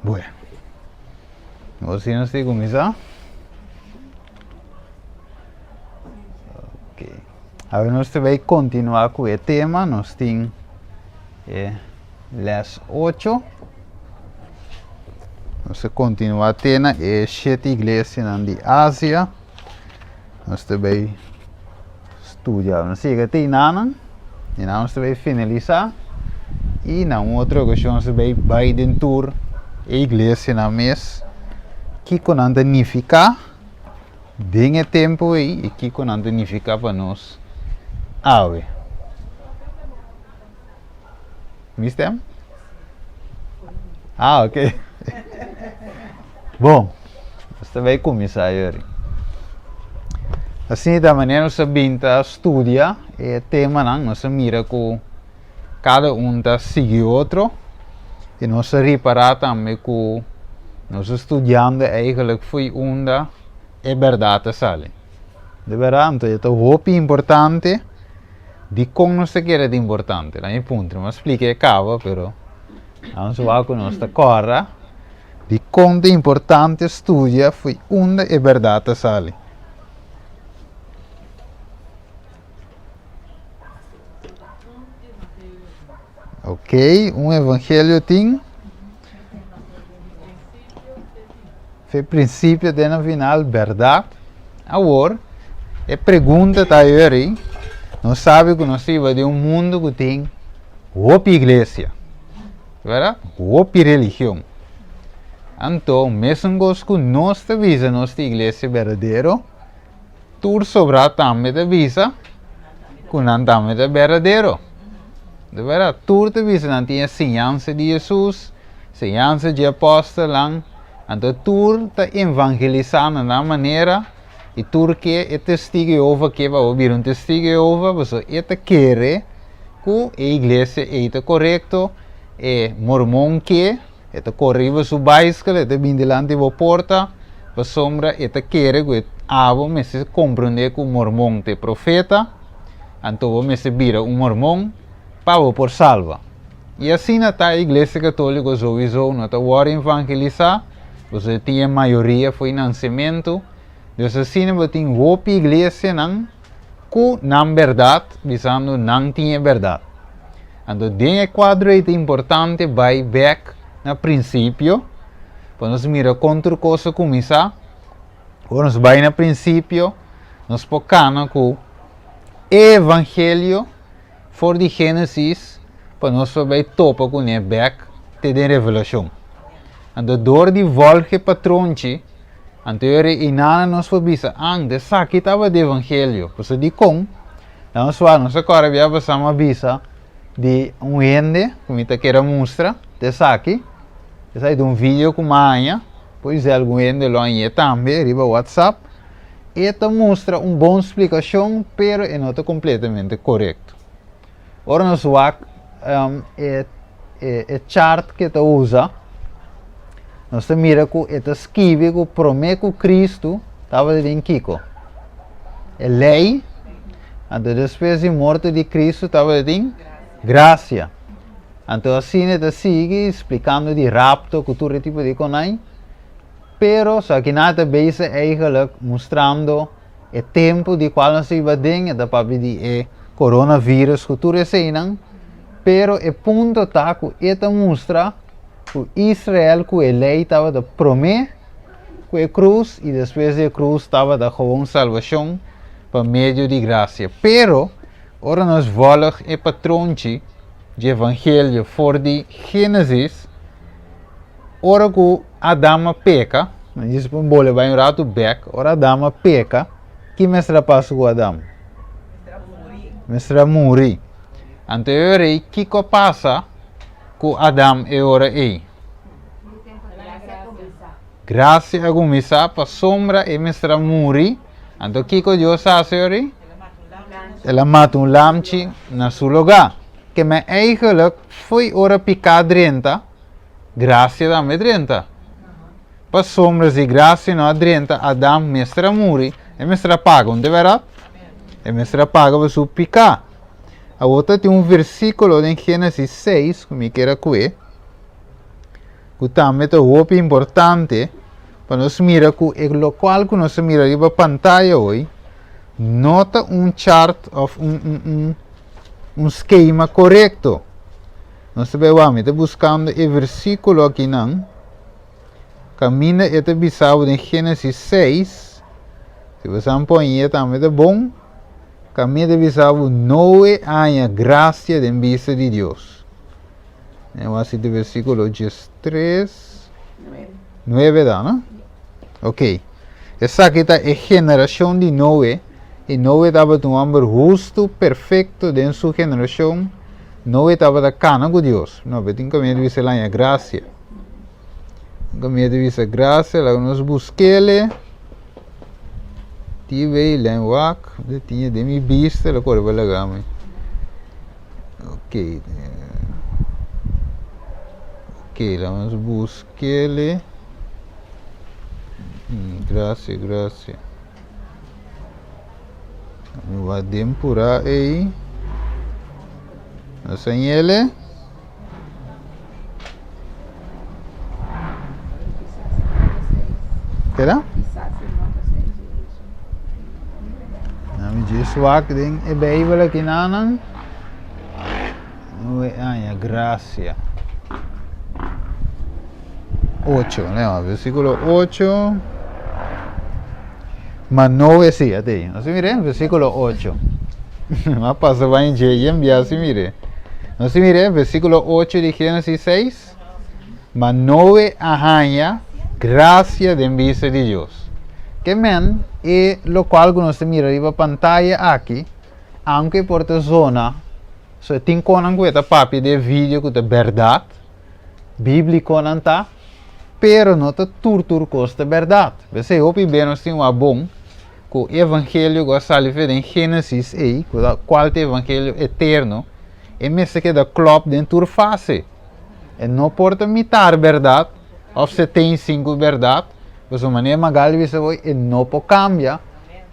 Bueno, nos si nos tin kuminsá. Ok. Awe nos ta bai kontinuá ku e tema. Nos tin e les 8. Nos ta kontinuá te na e shete iglesianan di Asia. Nos ta bai studia. Nos yega te enanan. Enan nos ta bai finalisá. I na un otro okashon nos ta bai bai den tur e iglesianan mes. Kiko nan ta nifiká den e tempu ei i kiko nan ta nifiká pa nos awe. Mi stem? Ah, ok. Bon, nos ta bai kuminsá yori. Asina ta manera nos a bin ta studia e temanan, nos a mira ku kada un ta sigui otro i nos a ripará tambe ku nos a studiando eigenlijk fo'i unda e bèrdat ta sali. De bèrdat, anto e ta hopi importante. Dikon nos ta kere ta importante? Laat mi puntra, mi a splika e kaba, pero nos wak ku nos ta kòrda. Dikon ta importante studia fo'i unda e bèrdat ta sali? Ok, un evangelio tin. Fe prinsipio te na final, bèrdat. Awor, e pregunta ta yori, nos sabi ku nos viva den un mundu ku tin hopi iglesia, bèrdat? Hopi religion. Anto, mesun kos ku nos ta bisa nos ta iglesia berdadero, tur sobrá tambe ta bisa ku nan tambe ta berdadero. De bèrdat, tur ta bisa nan tin e siñansa di Hesus, siñansa dje apòstelnan, anto tur ta evangelisá na nan manera i tur ke e Testigu Jehova ke pa bo bira un Testigu Jehova, pasobra e ta kere ku e iglesia ei ta korekto, e mormon ke. E ta kore riba su baiskel, e ta bin dilanti bo porta, pasobra e ta kere ku e abo mester komprendé ku Mormon ta e profeta, anto bo mester bira un mormon pa bo por salba. I asina ta e Iglesia Katoliko souiso no ta wòrdu evangelisá, pasobra e tin e mayoria fo'i nansementu, dus asina bo tin hopi iglesianan ku nan bèrdat, bisando nan tin e bèrdat. Anto den e kuadro ei ta importante bai bèk na prinsipio, pa nos mira kon tur kos a kuminsá. Ora nos bai na prinsipio, nos por kana ku e evangelio for di Génesis pa nos por bai topa kuné bèk te den Revelashon. Anto dor di vòlg e patronchi, anto e ora einana nos por bisa, Ant, esaki tabata e evangelio. Pasobra dikon? Na un suar nos a kòrda bia pasá mi a bisa di un hende ku mi ta kere mustra ta esaki. Esaki ta un video ku mi a haña, por esei algun hende lo hañ'é tambe riba WhatsApp. E ta mustra un bon splikashon pero e no ta kompletamente korekto. Ora nos wak e e chart ku e ta usa, nos ta mira ku e ta skibi ku promé ku Kristu tabata den kiko? E lei, anto despues di morto di Kristu tabata tin grasia. Anto asina e ta sigui splikando di rapto ku tur e tipo di konai, pero so akinan e ta bezig eigenlijk mustrando E tempu di kual nos ta biba den e ta papia di e coronavirus ku tur eseinan, pero e punto ta ku e ta mustra ku Israel ku e lei tabata promé ku e krus i despues di e krus tabata gewoon salbashon pa medio di grasia. Pero ora nos vòlg e patronchi di evangelio for di Génesis, Ora ku Adam a peka, nos djis por bole bai un ratu bek, ora Adam a peka, ki mester a pasa ku Adam? Mester a muri. Anto e ora ei, kiko a pasa ku Adam e ora ei? Grasia a kuminsá pasobra e mester a muri. Anto kiko Dios a hasi e ora ei? El a mata un lamchi na su lugá. Keme eigenlijk fo'i ora piká drenta, Gracia tambe drenta. Pasobra si gracia no a drenta, Adam mester a muri, e mester a paga, un deberad? E mester a paga pa su piká. Awor ta tin un versíkulo den Génesis 6 ku mi kier a kue, ku tambe ta hopi importante pa nos mira ku e lokual ku nos a mira riba pantaya hoy no ta un chart òf un un un un skema korekto. Nos ta bai wak, mi ta buskando e versíkulo akinan kaminda e ta bisa bo den Génesis 6, si bo sa pon e tambe ta bon, kaminda e ta bisa bo Noe a haña grasia den bista di Dios. E wak si ta versíkulo 13, 9 ta, no? Ok. Esaki ta e generashon di Noe, i Noe tabata un hòmber hustu, perfekto den su generashon. Noe tabata kana ku Dios. No, pero tin kaminda di bisa el haña grasia. Tin kaminda di bisa grasia, laga nos busk'ele. Tibei len wak, mi tin e den mi bista, el a kore pa laga mi. Ok, ok, laga nos busk'ele. Gracia, gracia. Mi va den pura ei. Nos señele. Keda? Nami djis wak den e Bijbel aki nanan. Noe aña gracia. 8, no, versículo 8. Ma Noe sí, ate ahí. No se mire, versículo 8. Ma pasa va en y envía si mire. No se mire, versículo 8 de Génesis 6. Ma Noe a gracia den vista de Dios. Ke men, e lo cual ku nos mira riba pantaya aki, aunke por ta zona, so tin konan ku ta papia de video ku ta bèrdat, bíblikonan ta, pero no ta tur tur kos ta bèrdat. P'esei hopi be nos tin wak bon ku evangelio ku a sali fe den Génesis ei, ku ta kual ta evangelio eterno, e mester keda klòp den tur fase. E no por ta mitar bèrdat òf 75 bèrdat, pasobra manera Magali bisa hoy e no por kambia.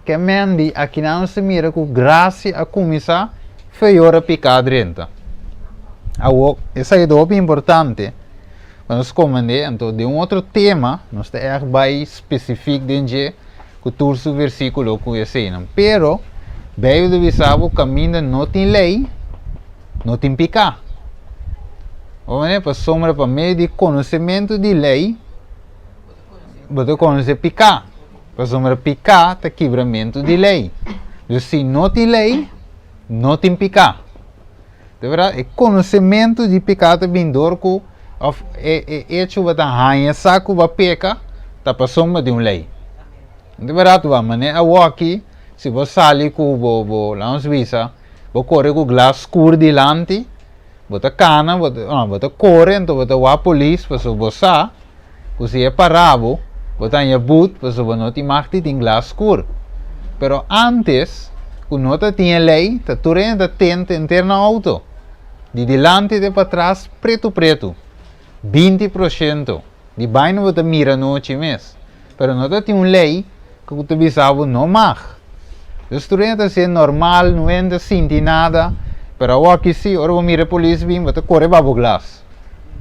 Ke men di akinan nos ta mira ku grasia a kuminsá fe ora piká drenta. Awor, esaki ta hopi importante pa nos komprendé, anto den un otro tema nos ta ègt bai spesifik den dje ku tur su versíkulo ku eseinan. Pero, Beibel ta bisa bo kaminda no tin lei, no tin piká. Bo manera pasobra pa medio di konosementu di lei bo ta konosé piká. Pasobra piká ta kibramentu di lei. Dus si no tin lei, no tin piká. De verdad, e konosementu di piká ta bin dor ku òf e e echo bo ta haña sa ku bo a peka ta pasobra di un lei. De verdad wak, manera awoki si bo sali ku bo bo laga nos bisa bo kore ku glas skur dilanti, bo ta kana bo ta no bo ta kore anto bo ta wak polis pasobra bo sa ku si e para bo, bo ta haña but pasobra bo no tin mag di tin glas skur. Pero ántes ku no ta tin e lei, ta tur hende ta tente enter na outo. Di dilanti te patras pretu pretu. 20 proshento di baina bo ta mira nochi mes. Pero no ta tin un lei ku ta bisa bo no mag. Dus tur hende ta hasié normal, no hende ta sinti nada. Pero awoki si, ora bo mira e polis bin, bo ta kore ba bo glas.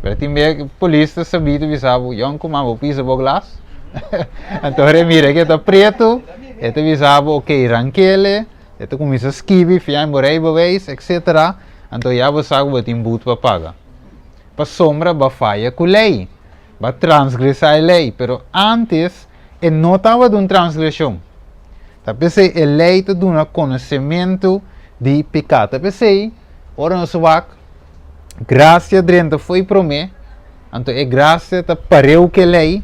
Pero tin bia polis ta sabí ta bisa bo, Yòn kuma bo pisa bo glas? Anto ora e mira ke ta pretu, e ta bisa bo, ok, rankele, e ta kuminsá skibi fiá bo reibeweis, etsetera. Anto ya bo sa ku bo tin but pa paga. Pasobra bo a faya ku lei, bo a transgresá e lei, pero ántes e no tabata un transgreshon. Ta p'esei e lei ta duna konosementu di piká. Ta p'esei ora nos wak Grasia drenta fo'i promé, anto e grasia ta pareu ku e lei,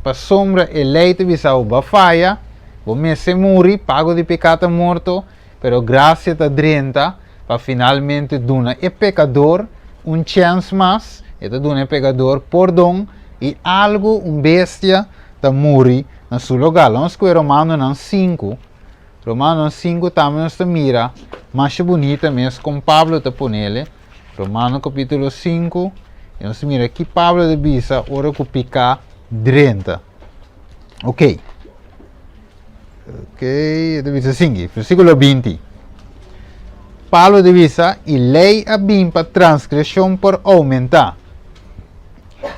pasobra e lei ta bisa bo bo a faya, bo mester muri, pago di piká ta morto, pero grasia ta drenta pa finalmente duna e pekador un chèns mas, e ta duna e pekador pordon i algu, un bestia, ta muri na su lugá. Lo nos kohe Romanonan 5. Romanonan 5 tambe nos ta mira masha bunita mes kon Pablo ta ponele. Romano kapítulo 5, i nos ta mira ki Pablo ta bisa ora ku piká drenta. Ok. Ok, e ta bisa singi, versíkulo 20. Pablo ta bisa, i lei a bin pa transgreshon por oumentá.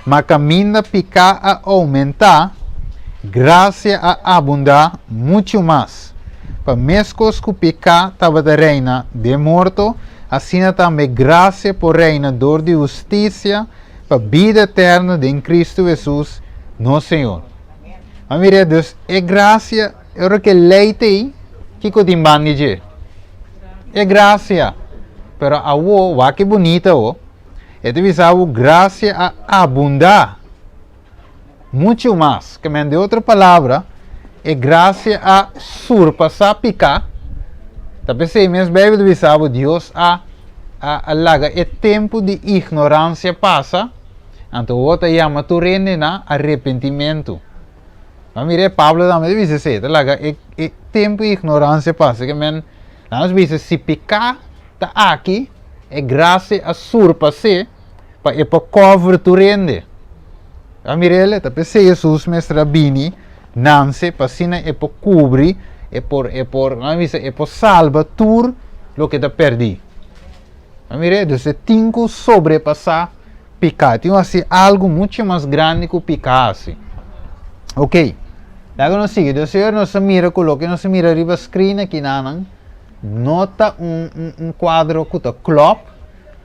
Ma kaminda piká a oumentá, grasia a abundá muchu mas. Pa meskos ku piká tabata reina den morto, asina tambe grasia por reina dor di hustisia pa bida eterno den Kristu Hesus, nos Señor. A mira, dus e grasia, ora ku e lei ta ei, kiko tin ban di dje? E grasia. Pero awo, wak ki bunita awo. E ta bisa bo grasia a abundá muchu mas. Ke men, den otro palabra, e grasia a surpasá piká. Ta p'esei mes Beibel ta bisa bo Dios a a laga e tempu di ignoransia pasa, anto bo ta yama tur hende na arepentimentu. Ma mira e Pablo tambe ta bisa esei, ta laga e e tempu di ignoransia pasa. Ke men, nan a bisa si piká ta aki, e grasia a surpas'é pa e por cover tur hende. A mir'el, ta p'esei Hesus mester a bini nanse pa asina e por kubri, e por, e por, nan a bisa, e por salba tur loke ta pèrdí. A mir'é, dus e tin ku sobrepasá piká, e tin ku hasi algu muchu mas grandi ku piká hasi. Ok, laga nos sigui. Dus señor nos a mira ku loke nos a mira riba screen akinanan, No ta un un kuadro ku ta klòp,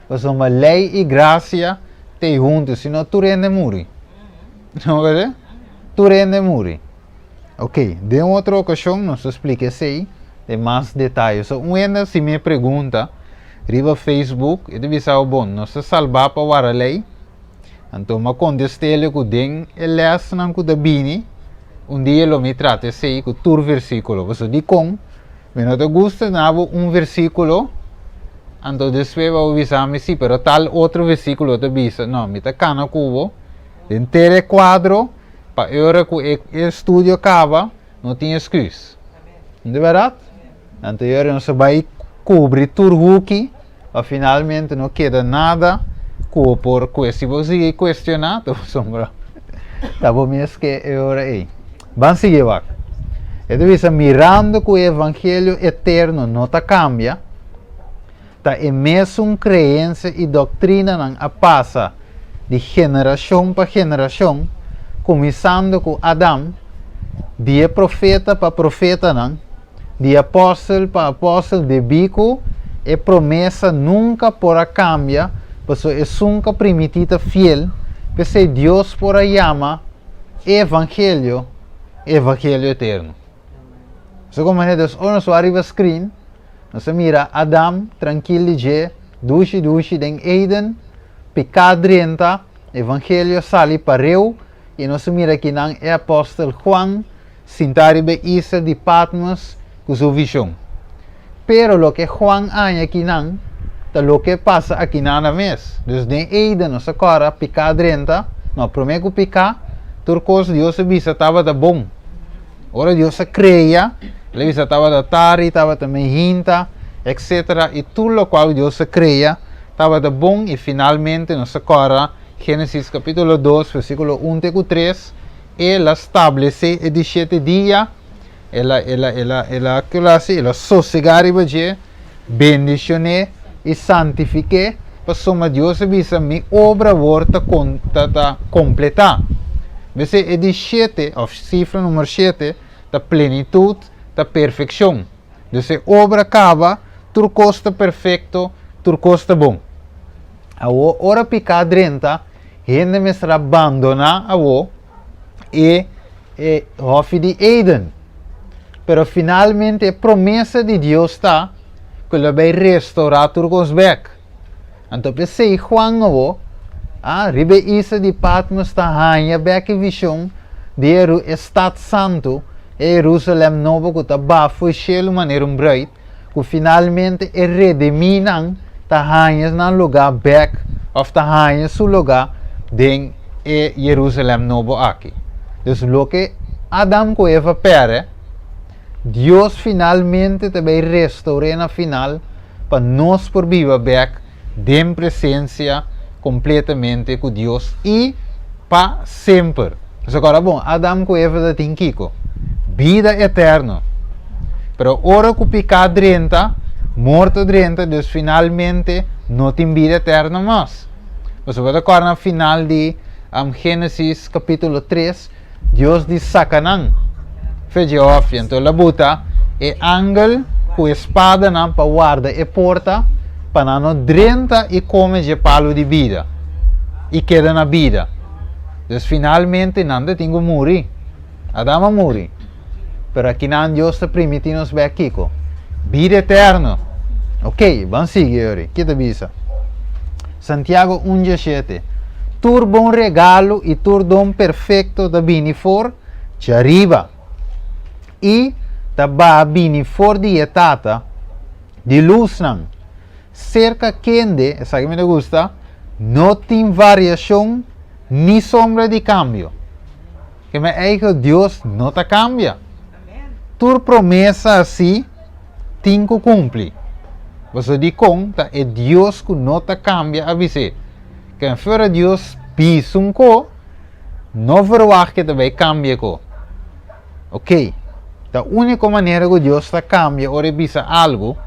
pasobra lei i grasia ta ei huntu, si no tur hende muri. No berde? Tur hende muri. Ok, den un otro okashon nos ta splika esei den mas detaye. So un hende hasi mi e pregunta riba Facebook, e ta bisa bo, bon, nos ta salbá pa wara lei? Anto mi a kontest'é ku den e lèsnan ku ta bini, un dia lo mi trata esei ku tur versíkulo. Pasobra dikon mi no ta gusta na bo un versíkulo, anto despues bo a bisa mi si, pero tal otro versíkulo ta bisa. No, mi ta kana ku bo den ter e kuadro pa e ora ku e estudio kaba no tin esküs. No ta bèrdat? Anto e ora nos a bai kubri tur huki. Pa finalmente no keda nada ku bo por kue. Si bo sigui kuestioná, ta pasobra ta bo mes ke e ora ei. Ban sigui wak. E ta bisa, Mirando ku e evangelio eterno no ta kambia, ta e mesun kreensia i doktrinanan a pasa di generashon pa generashon, kuminsando ku Adam, di e profeta pa profetanan, Di apòstel pa apòstel debí ku e promesa nunka por a kambia, pasobra esun ku a primití ta fiel, p'esei Dios por a yama e evangelio e evangelio eterno. Esei komo manera Dios ora nos wak riba screen, nos a mira Adam trankil di dje, dushi dushi den Eden, piká drenta, evangelio sali pareu, i nos a mira kinan e apòstel Juan sintá riba e isla di Patmos ku su vishon. Pero loke Juan haña akinan ta loke pasa akinana mes. Dus den Eden nos a kòrda piká drenta, no, promé ku piká, tur kos Dios a bisa tabata bon. Ora Dios a krea, el a bisa tabata tardi, tabata mehinta, etcetera, i tur lokual Dios a krea tabata bon i finalmente nos a kòrda Génesis kapítulo 2 versíkulo 1 te ku 3, El a stablesé e di shete dia, el a, el a, el a, el a, kiko el a hasi? El a sosegá riba dje, bendishon'é i santifik'é, pasobra Dios a bisa, Mi obra awor ta kon, ta, ta kompletá. B'esei e di shete, òf sifra numero shete, ta plenitut, ta perfekshon. Dus e obra kaba, tur kos ta perfekto, tur kos ta bon. Awor, ora piká drenta, Hende mester a bandoná awó e e hòfi di Eden. Pero finalmente e promesa di Dios ta ku lo bai restourá tur kos bèk. Anto p'esei Juan awó a riba e isla di Patmos ta haña bèk e vishon di e e stat santu, e Herusalèm nobo ku ta baha for shelu manera un brùit. ku finalmente e redimínan ta haña nan lugá bèk òf ta haña su lugá den e Yerusalèm Nobo aki. Dus loke Adam ku Eva pèrdè, Dios finalmente ta bai restour'é na final pa nos por biba bèk den presensia kompletamente ku Dios i pa semper. Pasobra kòrda bon, Adam ku Eva ta tin kiko? Bida eterno. Pero ora ku piká drenta, morto drenta, dus finalmente no tin bida eterno mas. Pasobra bo ta kòrda na final di. Génesis kapítulo 3, Dios di saka nan for di e hòfi. Anto el a buta e angel ku e spadanan pa warda e porta pa nan no drenta i kome dje palu di bida i keda na bida. Dus finalmente nan ta tin ku muri. Adam a muri. Pero akinan Dios ta primiti nos bek kiko? Bida eterno. Ok, ban sigui yori. Ki ta bisa? Santiago un diashete, Tur bon regalo i tur don perfekto ta bini for djariba i ta baha bini for di e Tata di lusnan, serka kende, esaki mi ta gusta, no tin variashon ni sombra di kambio. Ke men eigen Dios no ta kambia. Tur promesa asi tin ku kumpli. Pasobra dikon ta e Dios ku no ta kambia a bis'é. Ken fuera Dios bisa un ko, no verwagt ke ta bai kambia ko. Ok, ta úniko manera ku Dios ta kambia ora e bisa algu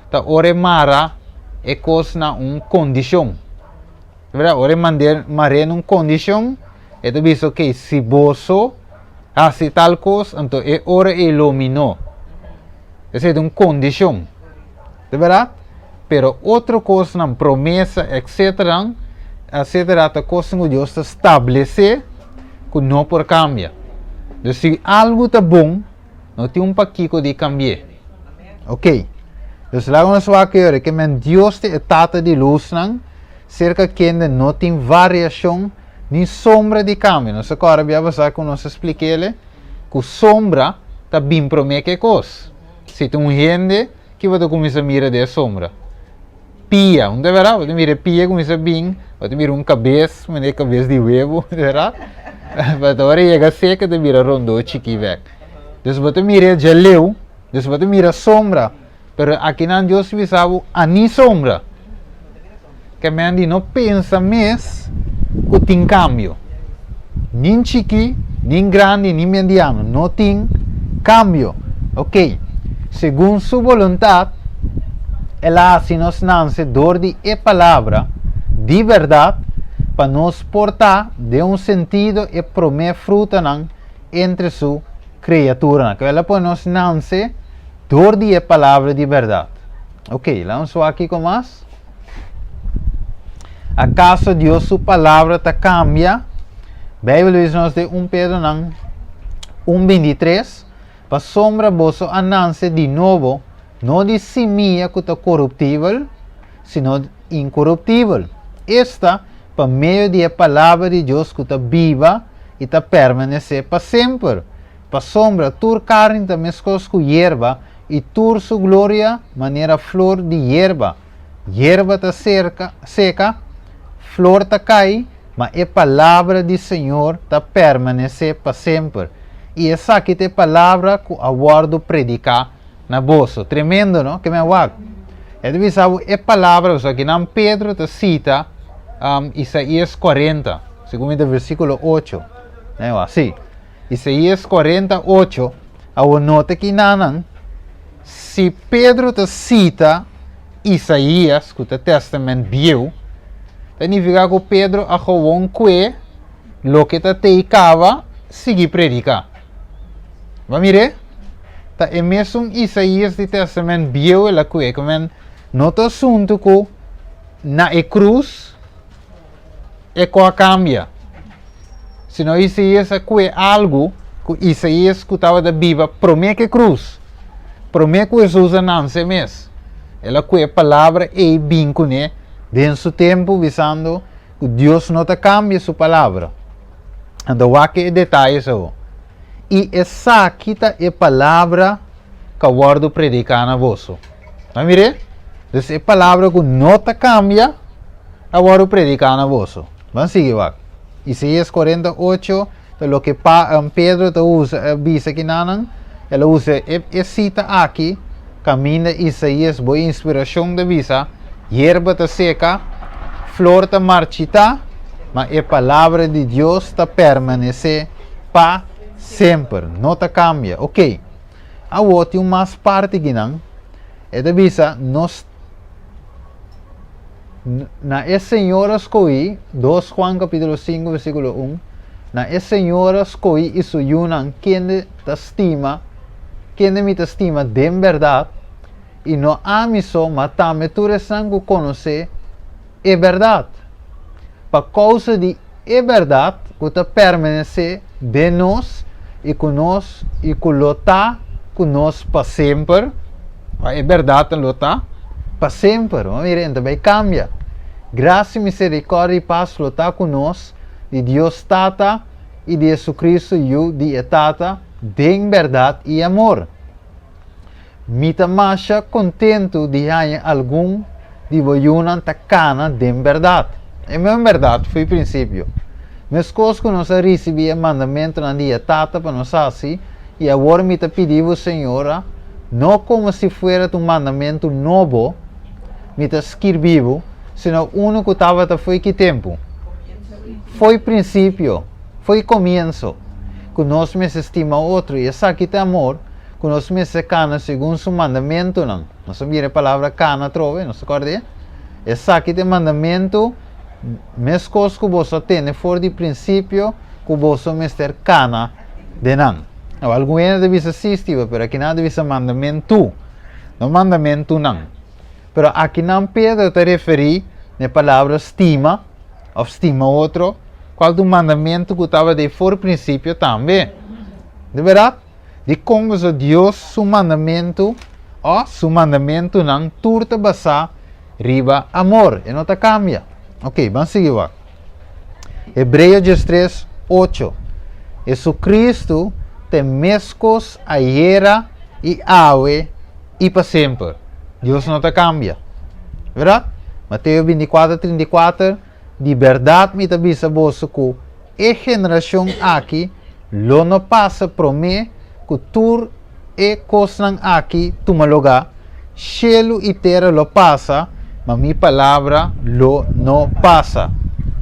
ta ora e mara e kos na un kondishon. Ora e mar'é na un kondishon. E ta bisa, Ok, si boso hasi tal kos, anto e ora ei lo mi no. Esei ta un kondishon. Ta bèrdat? Pero otro kosnan, promesa, etcetera, etcetera, ta kosnan ku Dios ta stablesé ku no por kambia. Dus si algu ta bon, no tin un pakiko di kambi'é. Ok. Dus laga nos wak e ora ke men Dios ta e Tata di lusnan, serka kende no tin variashon Ni sombra di kambio. Nos a kòrda bia basá ku nos a splik'el ku sombra ta bin promé ku e kos. Si ta un hende, ki bo ta kuminsá mira den e sombra? Pia, un ta bèrdat? Bo ta mira e pia kuminsá bin, bo ta mira un kabes, manera e kabes di webu, ta bèrdat? But ora e yega seka ta bira rondó chikí bèk. Dus bo ta mira e djaleu, dus bo ta mira sombra, pero akinan Dios bisa bo, a ni sombra. Ke men di no pensa mes ku tin kambio. Nin chikí, nin grandi, nin mediano. No tin kambio. Ok. Segun su boluntat, el a hasi nos nanse dor di e Palabra di bèrdat pa nos por ta, den un sentido, e promé frutanan entre su kriaturanan. Ke el a pone nos nanse dor di e Palabra di bèrdat. Ok, laga nos wak kiko mas. Akaso Dios su palabra ta kambia? Beibel ta bisa nos den 1 Pedronan 1:23, Pasobra boso a nanse di nobo, no di simia ku ta koruptibel, sino inkoruptibel, esta, pa medio di e palabra di Dios ku ta biba i ta permanesé pa semper. Pasobra tur karni ta meskos ku yerba, i tur su gloria manera flor di yerba. Yerba ta serka, seka, flor ta kai, ma e palabra di Señor ta permanesé pa semper. I esaki ta e palabra ku a wòrdu prediká na boso. Tremendo, no? Ke men wak. E ta bisa bo e palabra, pasobra akinan Pedro ta sita um, Isaías 40, segun mi ta versíkulo 8. Nè wak? Sí. Isaías 48, Awor nota ki nanan, si Pedro ta sita Isaías, ku ta Tèstamènt Bieu, ta nifiká ku Pedro a gewon kue loke ta tei kaba sigui prediká. Bo a mir'é? Ta e mesun Isaías di Tèstamènt Bieu el a kue, ku men no ta asuntu ku na e krus e ko a kambia. Sino Isaías a kue algu ku Isaías ku tabata biba promé ku e krus, promé ku Hesus a nanse mes. El a kue e palabra ei bin kuné den su tempu bisando ku Dios no ta kambia su palabra. Anto wak e detaye so. I esaki ta e palabra ku a wòrdu prediká na boso. Bo a mir'é? Dus e palabra ku no ta kambia a wòrdu prediká na boso. Ban sigui wak. Isaías 48 ta loke pa, um, Pedro ta usa, bisa kinanan. El a usa e, e sita aki kaminda Isaías bo inspirashon ta bisa, yerba ta seka, flor ta marchitá, ma e palabra di Dios ta permanesé pa semper, no ta kambia. Ok, awor tin un mas parti kinan. E ta bisa, nos. Na e señora skohí, 2 Juan kapítulo 5 versíkulo 1, na e señora skohí i su yunan kende ta stima, kende mi ta stima den bèrdat, i no ami so, ma tambe tur esnan ku konosé e bèrdat. Pa kousa di e bèrdat ku ta permanesé den nos i ku nos i ku lo ta ku nos pa semper, pa e bèrdat lo ta pa semper. Bo mira, e ta bai kambia. Grasia, miserikòrdia i pas lo ta ku nos di Dios Tata i di Jesucristo Yu di e Tata den bèrdat i amor. Mi ta masha kontentu di haña algun di bo yunan ta kana den bèrdat. E men bèrdat fo'i prinsipio. Meskos ku nos a risibí e mandamentunan di e Tata pa nos hasi, i awor mi ta pidi bo, Señora, no komo si fuera ta un mandamentu nobo mi ta skirbi bo, sino unu ku tabata fo'i ki tempu? Fo'i prinsipio, fo'i komienso, ku nos mester stima otro, i esaki ta amor, ku nos mester kana segun su mandamentunan. Nos a mira e palabra kana atrobe, nos ta kòrda e? Esaki ta e mandamentu, meskos ku boso a tene for di prinsipio, ku boso mester kana den nan. Awor, algun hende ta bisa sí, Steven, pero akinan ta bisa mandamentu, no mandamentunan. Pero akinan Pedro ta referí na e palabra stima òf stima otro, kual ta un mandamentu ku tabata ei for prinsipio tambe. Di bèrdat? Dikon boso Dios su mandamentu o su mandamentunan tur ta basá riba amor? E no ta kambia. Ok, ban sigui wak. Hebreo 13, 8. Jesucristo ta e meskos ayera i awe i pa semper. Dios no ta kambia. Bèrdat? Mateo 24, 34, Di bèrdat mi ta bisa boso ku E generashon aki lo no pasa promé ku tur e kosnan aki tuma lugá, shelu i tera lo pasa, ma mi palabra lo no pasa.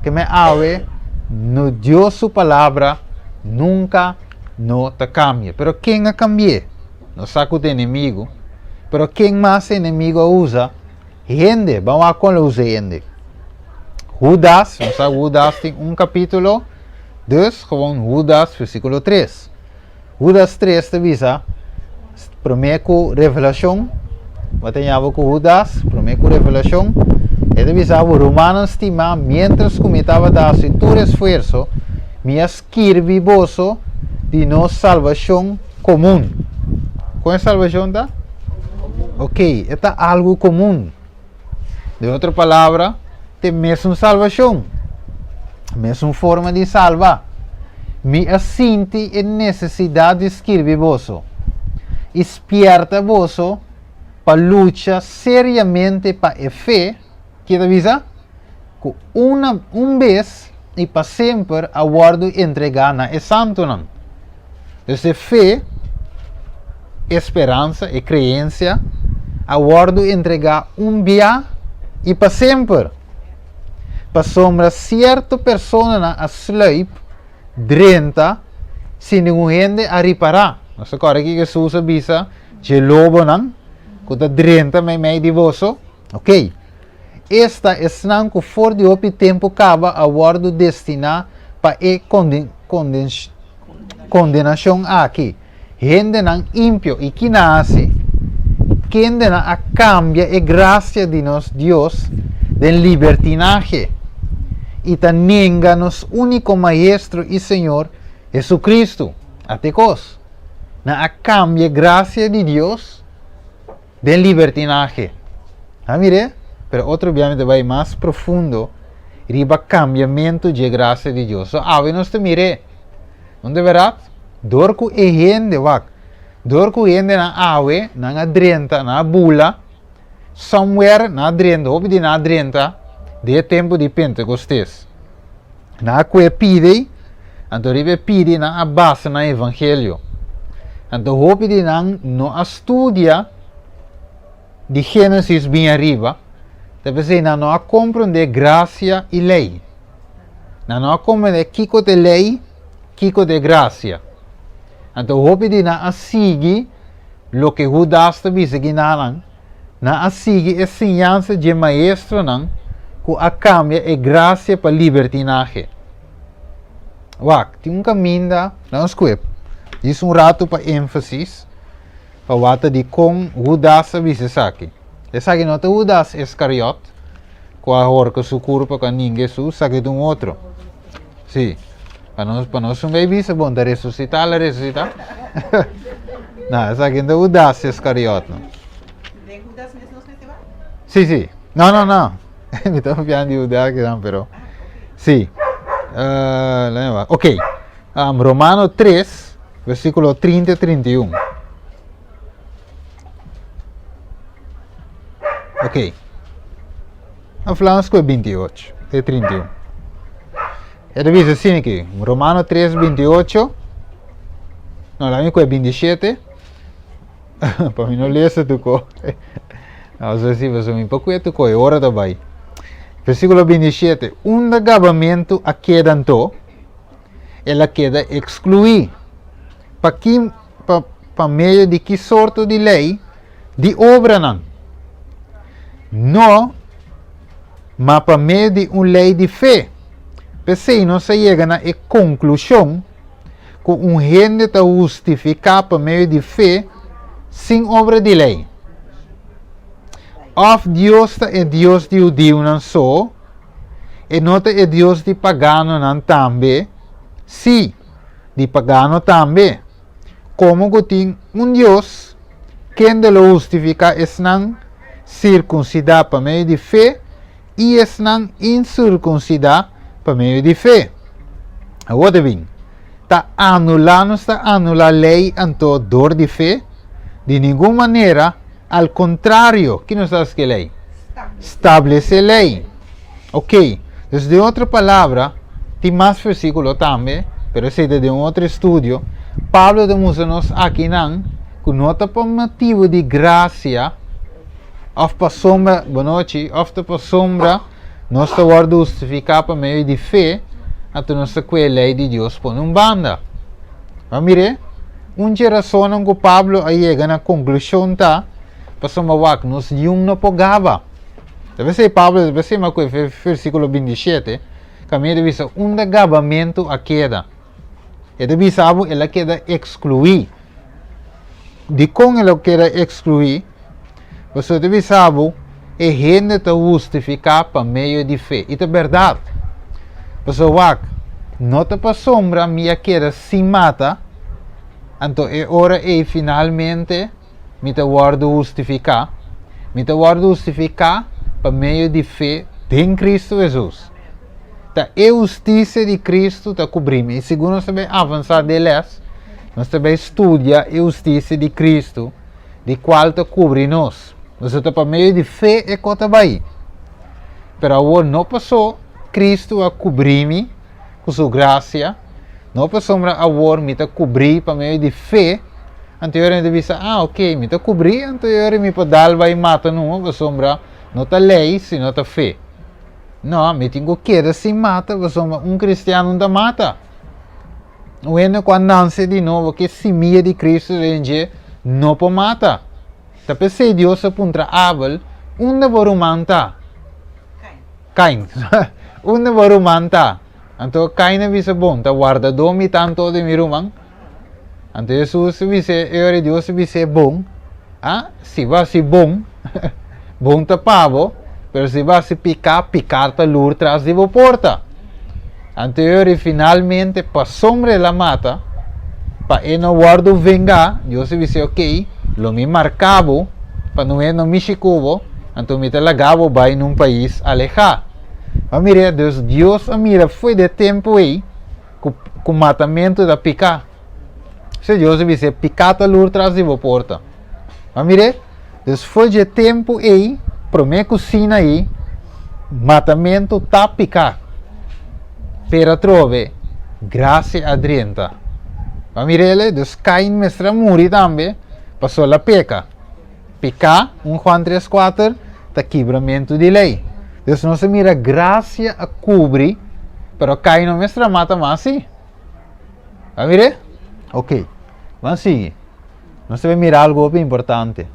Keme awe, no Dios su palabra nunka no ta kambia. Pero ken a kambi'é? Nos sa ku ta enemigu, pero ken mas enemigu a usa? Hende, ban wak kon lo usa hende. Hudas, nos sa Hudas tin un kapítulo, dus gewoon Hudas versíkulo 3. Hudas 3 ta bisa, promé ku Revelashon, bo ta ñaba ku Hudas, promé ku Revelashon, e ta bisa bo, Rumannan stimá, miéntras ku mi tabata hasi tur esfuerso, mi a skirbi boso di nos salbashon komun. Kon e salbashon ta? Ok, e ta algu komun. Den otro palabra, ta e mesun salbashon, mesun forma di salba. Mi a sinti e nesesidat di skirbi boso i spièrta boso pa lucha seriamente pa e fe, Ke ta bisa? Ku una un bes i pa semper a wòrdu entregá na e santunan. Dus e fe, e speransa, e kreensia a wòrdu entregá un bia i pa semper. Pasobra sierto personanan a sluip drenta sin ningun hende a ripará. Nos ta kòrda kiko Hesus a bisa dje lobonan ku ta drenta meimei di boso? Ok. Esta esnan ku for di hopi tempu kaba a wòrdu destiná pa e kondenashon aki, hendenan impio i ki nan a hasi? Kendenan a kambia e grasia di nos Dios den libertinahe i ta nenga nos úniko Maestro i Señor, Jesucristo. Ate kos. Nan a kambia e grasia di Dios den libertinahe. A mir'é? Pero otro bia mi ta bai mas profundo riba kambiamentu dje grasia di Dios. So awe nos ta mir'é. No ta bèrdat? Dor ku e hende, wak, dor ku hendenan awe nan a drenta, nan a bula, somewhere nan a drenta, hopi di nan a drenta den e tempu di Pentekostes. Nan a kue pidi, anto riba e pidi nan a basa nan evangelio. Anto hopi di nan no a studia di Génesis bin ariba, ta p'esei nan no a komprondé grasia i lei. Nan no a komprondé kiko ta e lei, kiko ta e grasia. Anto hopi di nan a sigui loke Hudas ta bisa ki nan, nan a sigui e siñansa dje maestronan. ku a kambia e grasia pa libertinahe? Wak, tin un kaminda, laga nos kue djis un ratu pa énfasis, pa wak di kon Hudas a bisa esaki. Esaki no ta Hudas Iskariot, ku a horka su kurpa ku a ninga Hesus, esaki ta un otro. Sí, pa nos, pa nos un bay bisa, bon, ta resusitá, el a resusitá. No, esaki no ta Hudas Iskariot, no. Den Hudas mes nos mester bai? Sí, sí. No, no, no. Mi ta papiando di Hudas kinan, pero... Sí. Uh, laat me wak. Ok. Um, Romano 3, versículo 30 y 31. Ok. Aflamos ku 28 e 31. E ta bisa asina aki, Romano 3, 28. No, laat me ku 27. Pa mi no lesa tu ko. No, so si, paso mi pa kue tu ko, e ora ta bai. Versículo 27. Unda gabamentu a keda anto, el a keda ekskluí. Pa ki, pa, pa medio di ki sorto di lei? Di obranan. No, ma pa medio di un lei di fe. P'esei nos a yega na e konklushon ku un hende ta hustifiká pa medio di fe sin obra di lei. Òf Dios ta e Dios di hudiunan so? E no ta e Dios di paganonan tambe? Sí, di pagano tambe. Komo ku tin un Dios, kende lo hustifiká esnan sirkunsidá pa medio di fe i esnan insirkunsidá pa medio di fe. Awor ta bin, ta anulá nos ta anulá lei anto dor di fe? Di ningun manera, al kontrario, ki nos ta hasi ku e lei? Stablesé lei. Ok, dus den otro palabra, tin mas versíkulo tambe, pero esei ta den un otro estudio, Pablo ta mustra nos akinan ku no ta pa motibu di grasia, òf pasobra, bonochi, òf ta pasobra nos ta wòrdu hustifiká pa medio di fe, anto nos ta kue e lei di Dios pone un banda. Bo mir'é? Un dje rasonnan ku Pablo a yega na konklushon ta, pasobra wak, nos niun no por gaba. Ta p'esei Pablo ta p'esei ku e versíkulo 27, kaminda ta bisa, Unda gabamentu a keda? E ta bisa bo el a keda ekskluí. Dikon el a keda ekskluí? Pasobra ta bisa bo e hende ta hustifiká pa medio di fe. I ta bèrdat. Pasobra wak, no ta pasobra mi a keda sin mata, anto e ora ei finalmente mi ta wòrdu hustifiká. Mi ta wòrdu hustifiká pa medio di fe den Kristu Hesus. Ta e hustisia di Kristu ta kubrí mi. I segun nos ta bai avansá den lès, nos ta bai studia e hustisia di Kristu, di kual ta kubri nos. Pasobra ta pa medio di fe e kos ta bai. Pero awor no pasó Kristu a kubrí mi ku su grasia, no pasobra awor mi ta kubrí pa medio di fe, anto yora mi ta bisa, ah, ok, mi ta kubrí, anto yora mi por dal bai mata numa, pasobra no ta lei, sino ta fe. No, mi tin ku keda sin mata, pasobra un kristiano no ta mata. Un hende ku a nanse di nobo, ku e simia di Kristu den dje, no por mata. Ta p'esei Dios a puntra Abel, Unda bo ruman ta? Kain. Unda bo ruman ta? Anto Kain a bisa, Bon, ta wardadó mi ta anto di mi ruman? Anto Hesus a bis'é, e ora Dios a bis'é, Bon, a, si bo hasi bon, bon ta pa bo, pero si bo hasi piká, piká ta lur tras di bo porta. Anto e ora finalmente pasobra el a mata, pa e no wòrdu vengá, Dios a bis'é, Okey, lo mi marká bo pa no e no mishi ku bo, anto mi ta laga bo bai na un pais alehá. Bo a mira, dus Dios a mira fo'i di e tempu ei, ku ku matamentu ta piká. Se Dios a bis'é, piká ta lur tras di bo porta. Bo a mir'é? Dus for dje tempu ei, promé ku Sinaí, matamentu ta piká. Pero atrobe, grasia a drenta. Bo a mir'é? Dus Kain mester a muri tambe, pasobra el a peka. Piká, un Juan tres kuater, ta kibramentu di lei. Dus nos a mira grasia a kubri, pero Kain no mester a mata mas si. A mir'é? Ok, ban sigui. Nos ta mira algu hopi importante.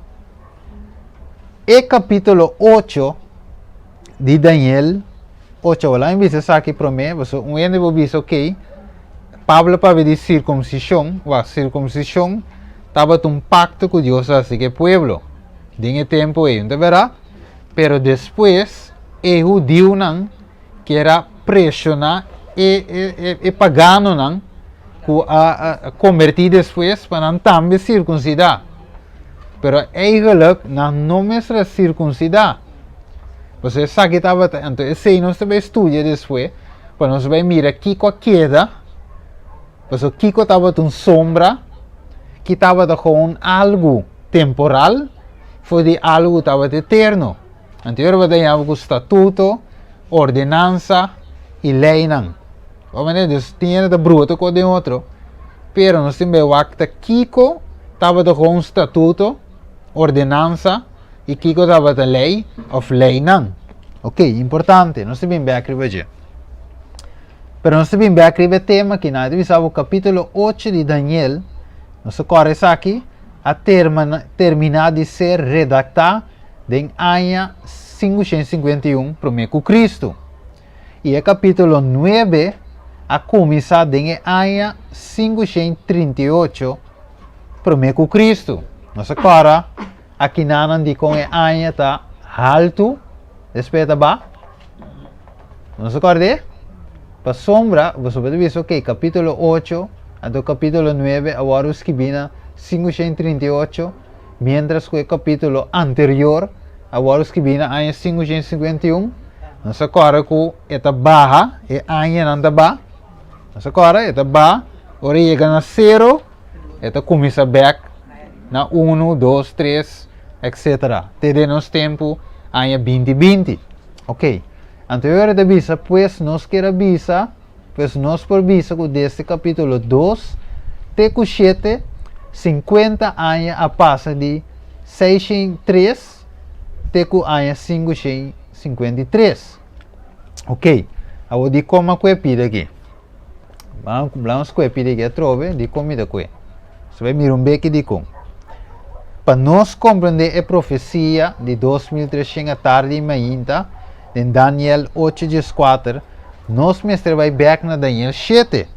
E kapítulo ocho. di Daniel 8. Wala mi bisa esaki promé, pasobra un hende por bisa, ok, Pablo papia di sirkumsishon, wak, sirkumsishon tabata un pakto ku Dios a hasi ku e pueblo den e tempu ei, no ta bèrdat? Pero despues e hudiunan kier a preshoná e e e paganonan ku a kombertí despues pa nan tambe sirkunsidá. Pero eigenlijk nan no mester a sirkunsidá. Pasobra esaki tabata, anto esei nos ta bai studia despues pa nos bai mira kiko a keda, pasobra kiko tabata un sombra, ki tabata gewoon algu temporal for di algu ku tabata eterno. Anto yo tabata yama ku statuto, ordenansa i leinan. Bo mende? Dus tin hende ta bruta ku den otro, pero nos tin bai wak ta kiko tabata gewoon statuto, ordenansa i kiko tabata lei òf leinan. Ok, importante, nos ta bin bèk riba dje. Pero nos ta bin bèk riba e tema aki nan. E ta bisa bo kapítulo 8 di Daniel, nos ta kòrda esaki, a terminá di ser redaktá den aña 551 promé ku Kristu. I e kapítulo 9 a kuminsá den e aña 538 promé ku Kristu. Nos a kòrda akinanan dikon e aña ta haltu, despues e ta ba. Nos a kòrd'é? Pasobra boso por ta bisa, ok, kapítulo 8 anto kapítulo 9 a wòrdu skibí na 538, miéntras ku e kapítulo anterior a wòrdu skibí na aña 551. Nos a kòrda ku e ta baha, e añanan ta ba. Nos a kòrda, e ta ba, ora e yega na sero, e ta kuminsá bèk na unu, dos, tres, etsetera, te den nos tempu, aña 2020. Ok, anto e ora ta bisa, pues nos kier a bisa, pues nos por bisa ku desde kapítulo 2 te ku 7, 50 aña a pasa di 603 te ku aña 553. Ok, awor dikon a kue pida aki? Ban skohe pida aki atrobe, dikon mi ta kue? So bai mira un beki dikon. Pa nos komprendé e profesia di 2300 atardi i mainta den Daniel 8:14, nos mester bai bèk na Daniel 7.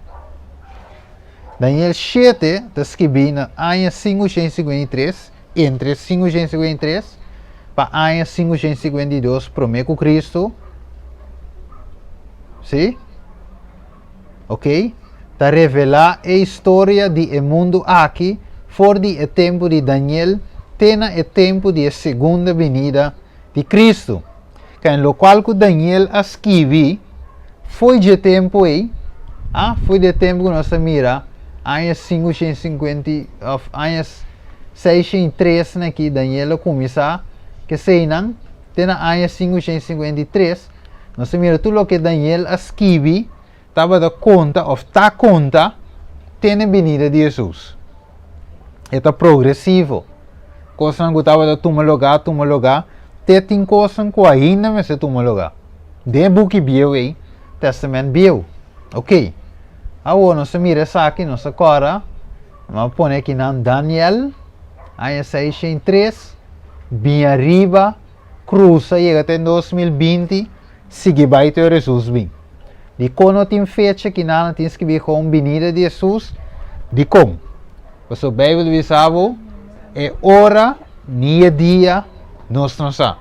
Daniel 7 ta skibí na aña 553, entre 553 pa aña 552 promé ku Kristu. Sí? Ok? Ta revelá e historia di e mundu aki for di e tempu di Daniel te na e tempu di e segunda binida di Kristu. Ken lokual ku Daniel a skibi fo'i dje tempu ei, a fo'i di e tempu ku nos ta mira aña 550 òf aña 603 na ki Daniel a kuminsá keseinan te na aña 553, nos ta mira tur loke Daniel a skibi tabata konta òf ta konta te na e binida di Hesus. E ta progresivo. Kosnan ku tabata tuma lugá, tuma lugá, te tin kosnan ku ainda mester tuma lugá. Den e buki bieu ei, Tèstamènt Bieu. Oké. Awor nos ta mira esaki, nos ta kòrda, mi a pone akinan Daniel, aña 603, bin ariba, krusa yega te 2020, sigui bai te ora Hesus bin. Dikon no tin fecha ki nan tin skibí kon binida di Hesus? Dikon? Pasobra Beibel bisa bo, e ora ni e dia nos no sa.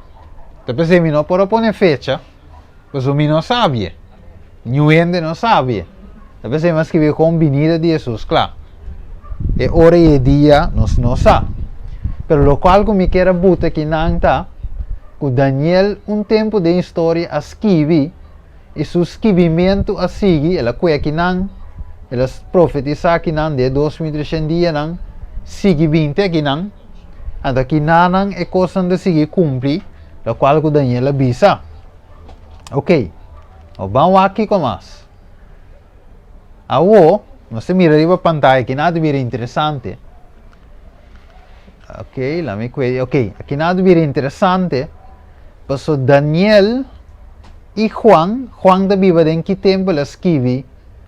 Ta p'esei mi no por a pone fecha, pasobra mi no sabie. Niun hende no sabie. Ta p'esei mi a skibí kon binida di Hesus, kla. E ora i e dia nos no sa. Pero lokual ku mi kier a buta akinan ta ku Daniel un tempu den historia a skibi i su skibimentu a sigui, el a kue akinan, el a profetisá akinan den e 2300 dianan, sigui binti akinan, anto akinanan e kosnan ta sigui kumpli lokual ku Daniel a bisa. Oke, ban wak kiko mas. Awo, nos ta mira riba pantaya aki nan ta bira interesante. Ok, la mi kue, ok, aki nan ta bira interesante, paso Daniel i Juan, Juan ta biba den ki tempu el a skibi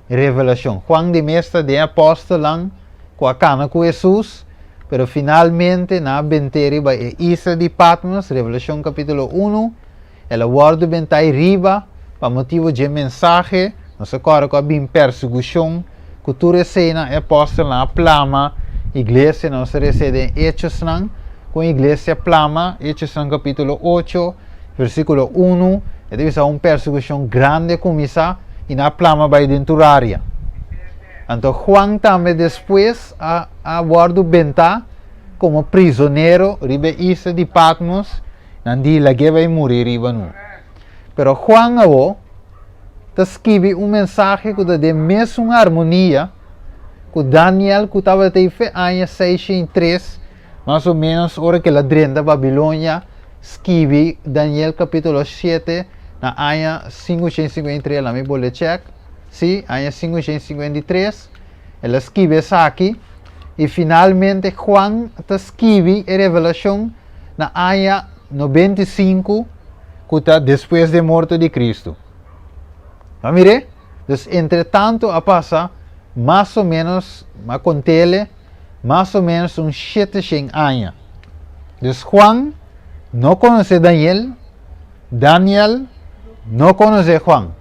Revelashon. Juan di mes ta den apòstelnan ku a kana ku Hesus, pero finalmente nan a bent'é riba e isla di Patmos, Revelashon kapítulo 1. El a wòrdu bentá riba pa motibu di mensahe. Nos a kòrda ku a bin persekushon ku tur eseinan, e apòstelnan a plama iglesia. Nos a lesa den Hechosnan ku iglesia plama, Hechosnan kapítulo 8, versíkulo 1, e ta bisa un persekushon grandi a kuminsá i nan a plama bai den tur área. Anto Juan tambe despues a wòrdu bentá komo prizonero riba e isla di Patmos, nan di lag'é bai muri riba nu. Pero Juan awo ta skibi un mensahe ku ta den mesun armonia ku Daniel ku tabata ei fe aña 603 mas o ménos ora ku el a drenta Babilonia, skibi Daniel kapítulo 7 na aña 553, laat mi bolbe chèk, sí, aña 553, el a skibi esaki i finalmente Juan ta skibi e revelashon na aña 95 ku ta despues di e morto di Kristu. Bo a mir'é? Dus entre tantu a pasa mas o ménos, m'a kont'el, mas o ménos un 700 aña. Dus Juan no konosé Daniel, Daniel no konosé Juan.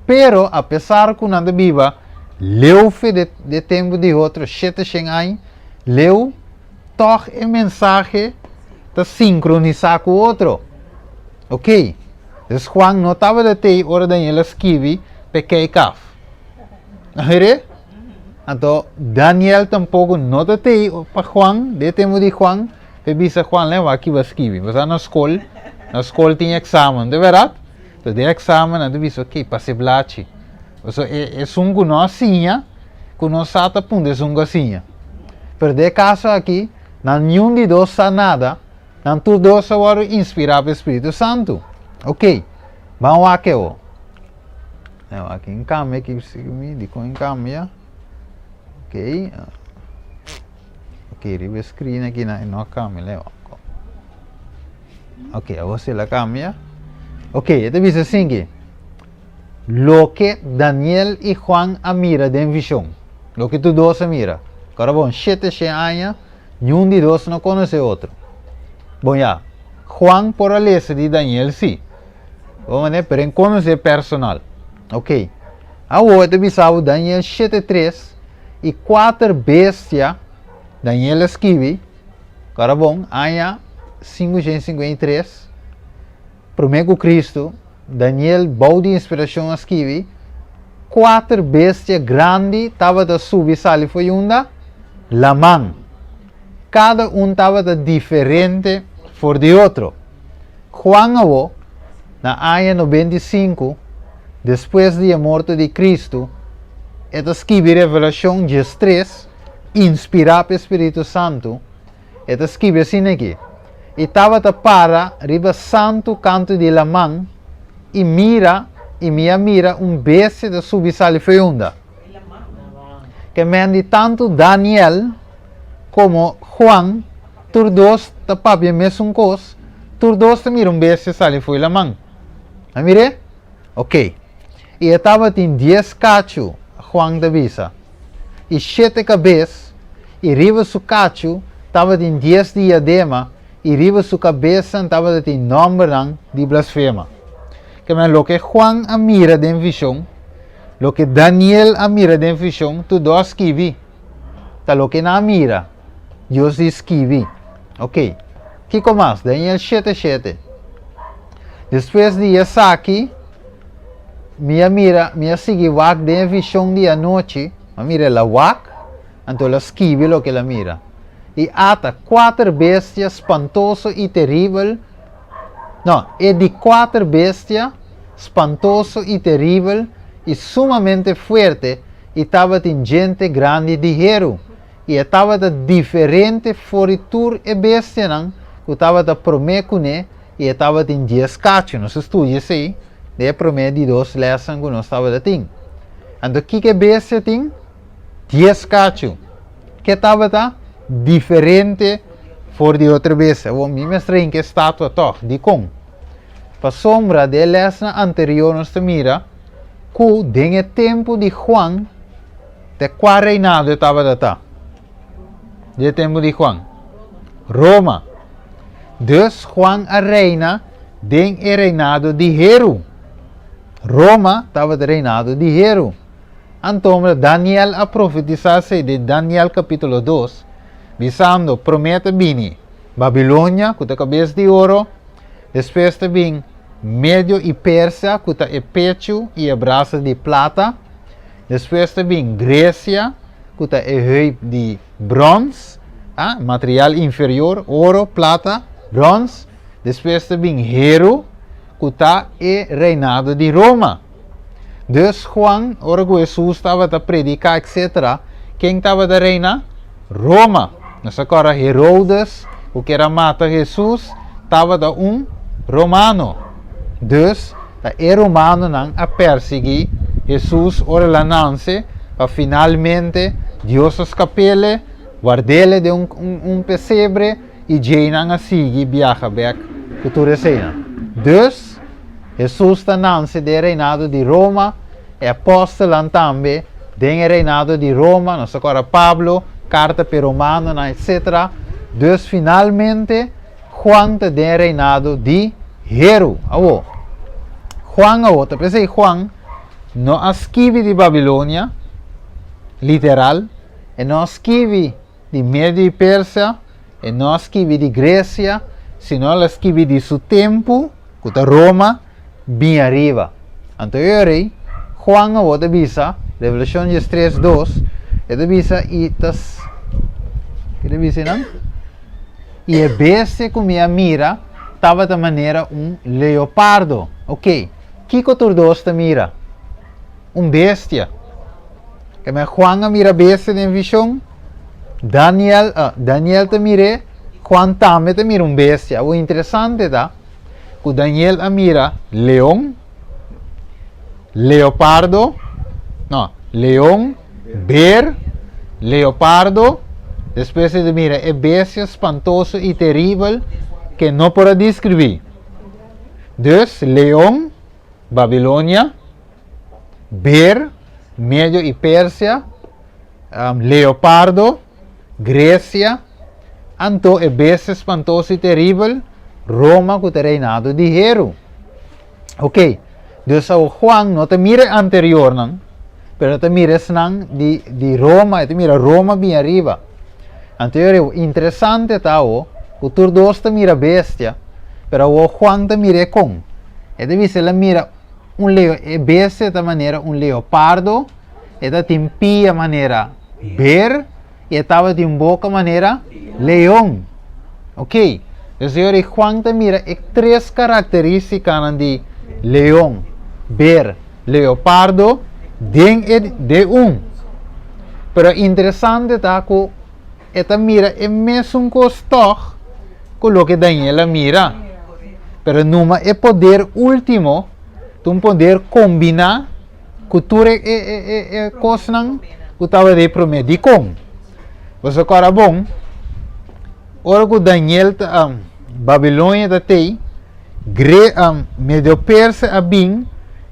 Pero apesar ku nan ta biba leu fe di tempu di otro 700 aña leu, tòg e mensahe ta sinkronisá ku otro. Ok, dus Juan no tabata tei ora Daniel a skibi p'e kei kaf. A hore? Anto Daniel tampoko no ta tei pa Juan, den e tempu di Juan, p'e bisa Juan, lei wak kiba skibi. Pasobra na skol, na skol tin eksamen, ta bèrdat? Enton den eksamen nan ta bisa, ok, pasa e blachi. Pasobra e esun ku no a siña, ku no sa ta puntra esun ku a siña. Pero den e kaso aki, nan niun di dos sa nada, Nan tur dos a wòrdu inspirá pa e Spiritu Santu. Ok, ban wak e o. E wak in kambia ki mi dikon in kambia. Ok, ok riba e screen aki nan e no a kambia lei wak. Ok, awor si el a kambia. Ok, e ta bisa asin ki, loke Daniel i Juan a mira den vishon, loke tur dos a mira, kòrda bon, 700 aña. Niun di dos no konosé otro. Bon ya, Juan por a lesa di Daniel sí. Bo manera, pero en konosé personal. Ok. Awor e ta bisa bo Daniel 7:3 i kuater bestia Daniel a skibi, kòrda bon, aña 553 promé ku Kristu, Daniel bou di inspirashon a skibi, Kuater bestia grandi tabata subi sali for unda? Laman. Kada un tabata diferente for di otro. Juan awó, na aña 95 despues di e morto di Kristu, e ta skibi Revelashon 13, inspirá pa e spiritu santu, E ta skibi asina aki, I tabata para riba santu kantu di laman, i mira, i mi a mira un bestia ta subi sali fo'i unda. Ke men di tantu Daniel komo Juan, tur dos ta papia mesun kos, tur dos ta mira un bestia sali fo'i laman. A mir'é? Oké. I e tabatin dies kachu, Juan ta bisa, i shete kabes, i riba su kachu tabatin dies diadema, i riba su kabesnan tabatin nòmbernan di blasfema. Kemey loke Juan a mira den vishon, loke Daniel a mira den vishon, tur dos a skibi. Ta loke nan a mira, Dios di skibi. Ok. Kiko mas? Daniel shete shete. Despues di esaki, mi a mira, mi a sigui wak den e vishon di anochi, mi a mira el a wak, anto el a skibi loke el a mira. I ata, kuater bestia spantoso i teribel, no, e di kuater bestia spantoso i teribel i sumamente fuerte i tabatin djente grandi di heru, i e tabata diferente for di tur e bestianan ku tabata promé kuné, i e tabatin 10 kachu. Nos a studia esei den e promé di dos lèsnan ku nos tabata tin. Anto kiko e bestia tin? 10 kachu. Ke tabata diferente for di otro bestia? Awor mi mester hinka e statua tòg. Dikon? Pasobra den e lèsnan anterior nos ta mira ku den e tempu di Juan, te kua reinado e tabata ta? Den e tempu di Juan? Roma. Dus Juan a reina Den e reinado di heru. Roma tabata reinado di heru. Anto Daniel a profetisá esei den Daniel kapítulo 2, bisando, Promé ta bini Babilonia, ku ta kabes di oro, despues ta bin Medio i Persia, ku ta e pechu i e brasa di plata, despues ta bin Gresia, ku ta e heup di bròns, ah, material inferior, oro, plata, bròns, despues ta bin heru, ku ta e reinado di Roma. Dus Juan, ora ku Hesus tabata prediká etsetera, ken tabata reina? Roma. Nos ta kòrda Herodes, ku kier a mata Hesus, tabata un romano. Dus, ta e romanonan a persiguí Hesus ora el a nanse, pa finalmente Dios a skap'ele, ward'ele den un pesebre i djei nan a sigui biaha bèk ku tur eseinan. Dus, Hesus ta nanse den e reinado di Roma, e apòstelnan tambe den e reinado di Roma, nos ta kòrda Pablo, karta p'e romanonan, etsetera. Dus finalmente Juan ta den e reinado di Heru. Awor, Juan awor ta p'esei Juan no a skibi di Babilonia, literal, e no a skibi di Medio i Persia, e no a skibi di Gresia, sino el a skibi di su tempu, ku ta Roma, bin ariba. Anto e ora ei, Juan awor ta bisa, Revelashon 13, 2, e ta bisa i ta, ke ta bisa einan? I e bestia ku mi a mira tabata manera un leopardo. Oke, kiko tur dos ta mira? Un bestia. Keme Juan a mira bestia den vishon, Daniel, ah, Daniel ta mir'é, Juan tambe ta mira un bestia. Awor interesante ta ku Daniel a mira leon, leopardo, no, leon, ber, leopardo, despues e ta mira e bestia spantoso i teribel ke no por a deskribí. Dus, leon, Babilonia, Ber, Medio i Persia, leopardo, Gresia, anto e bestia spantoso i teribel, Roma ku ta reinado di heru. Ok, dus awo Juan no ta mira e anteriornan, pero e ta mira esnan di, di Roma, e ta mira Roma bin ariba. Anto e ora interesante ta awo ku tur dos ta mira bestia, pero awo Juan ta mira e kon. E ta bisa el a mira Un leo, e bestia ta manera un leopardo, e ta tin pia manera ber i e tabatin boka manera leon. Ok, dus e ora ei Juan ta mira e tres karakterístikanan di leon, ber, leopardo den e den un. Pero interesante ta ku e ta mira e mesun kos tòg ku loke Daniel a mira. Pero numa e poder último ta un poder kombiná ku tur e e e e kosnan ku tabata e promé. Dikon? Pasobra kòrda bon, ora ku Daniel ta Babilonia ta tei, Gre Medio-Persia a bin,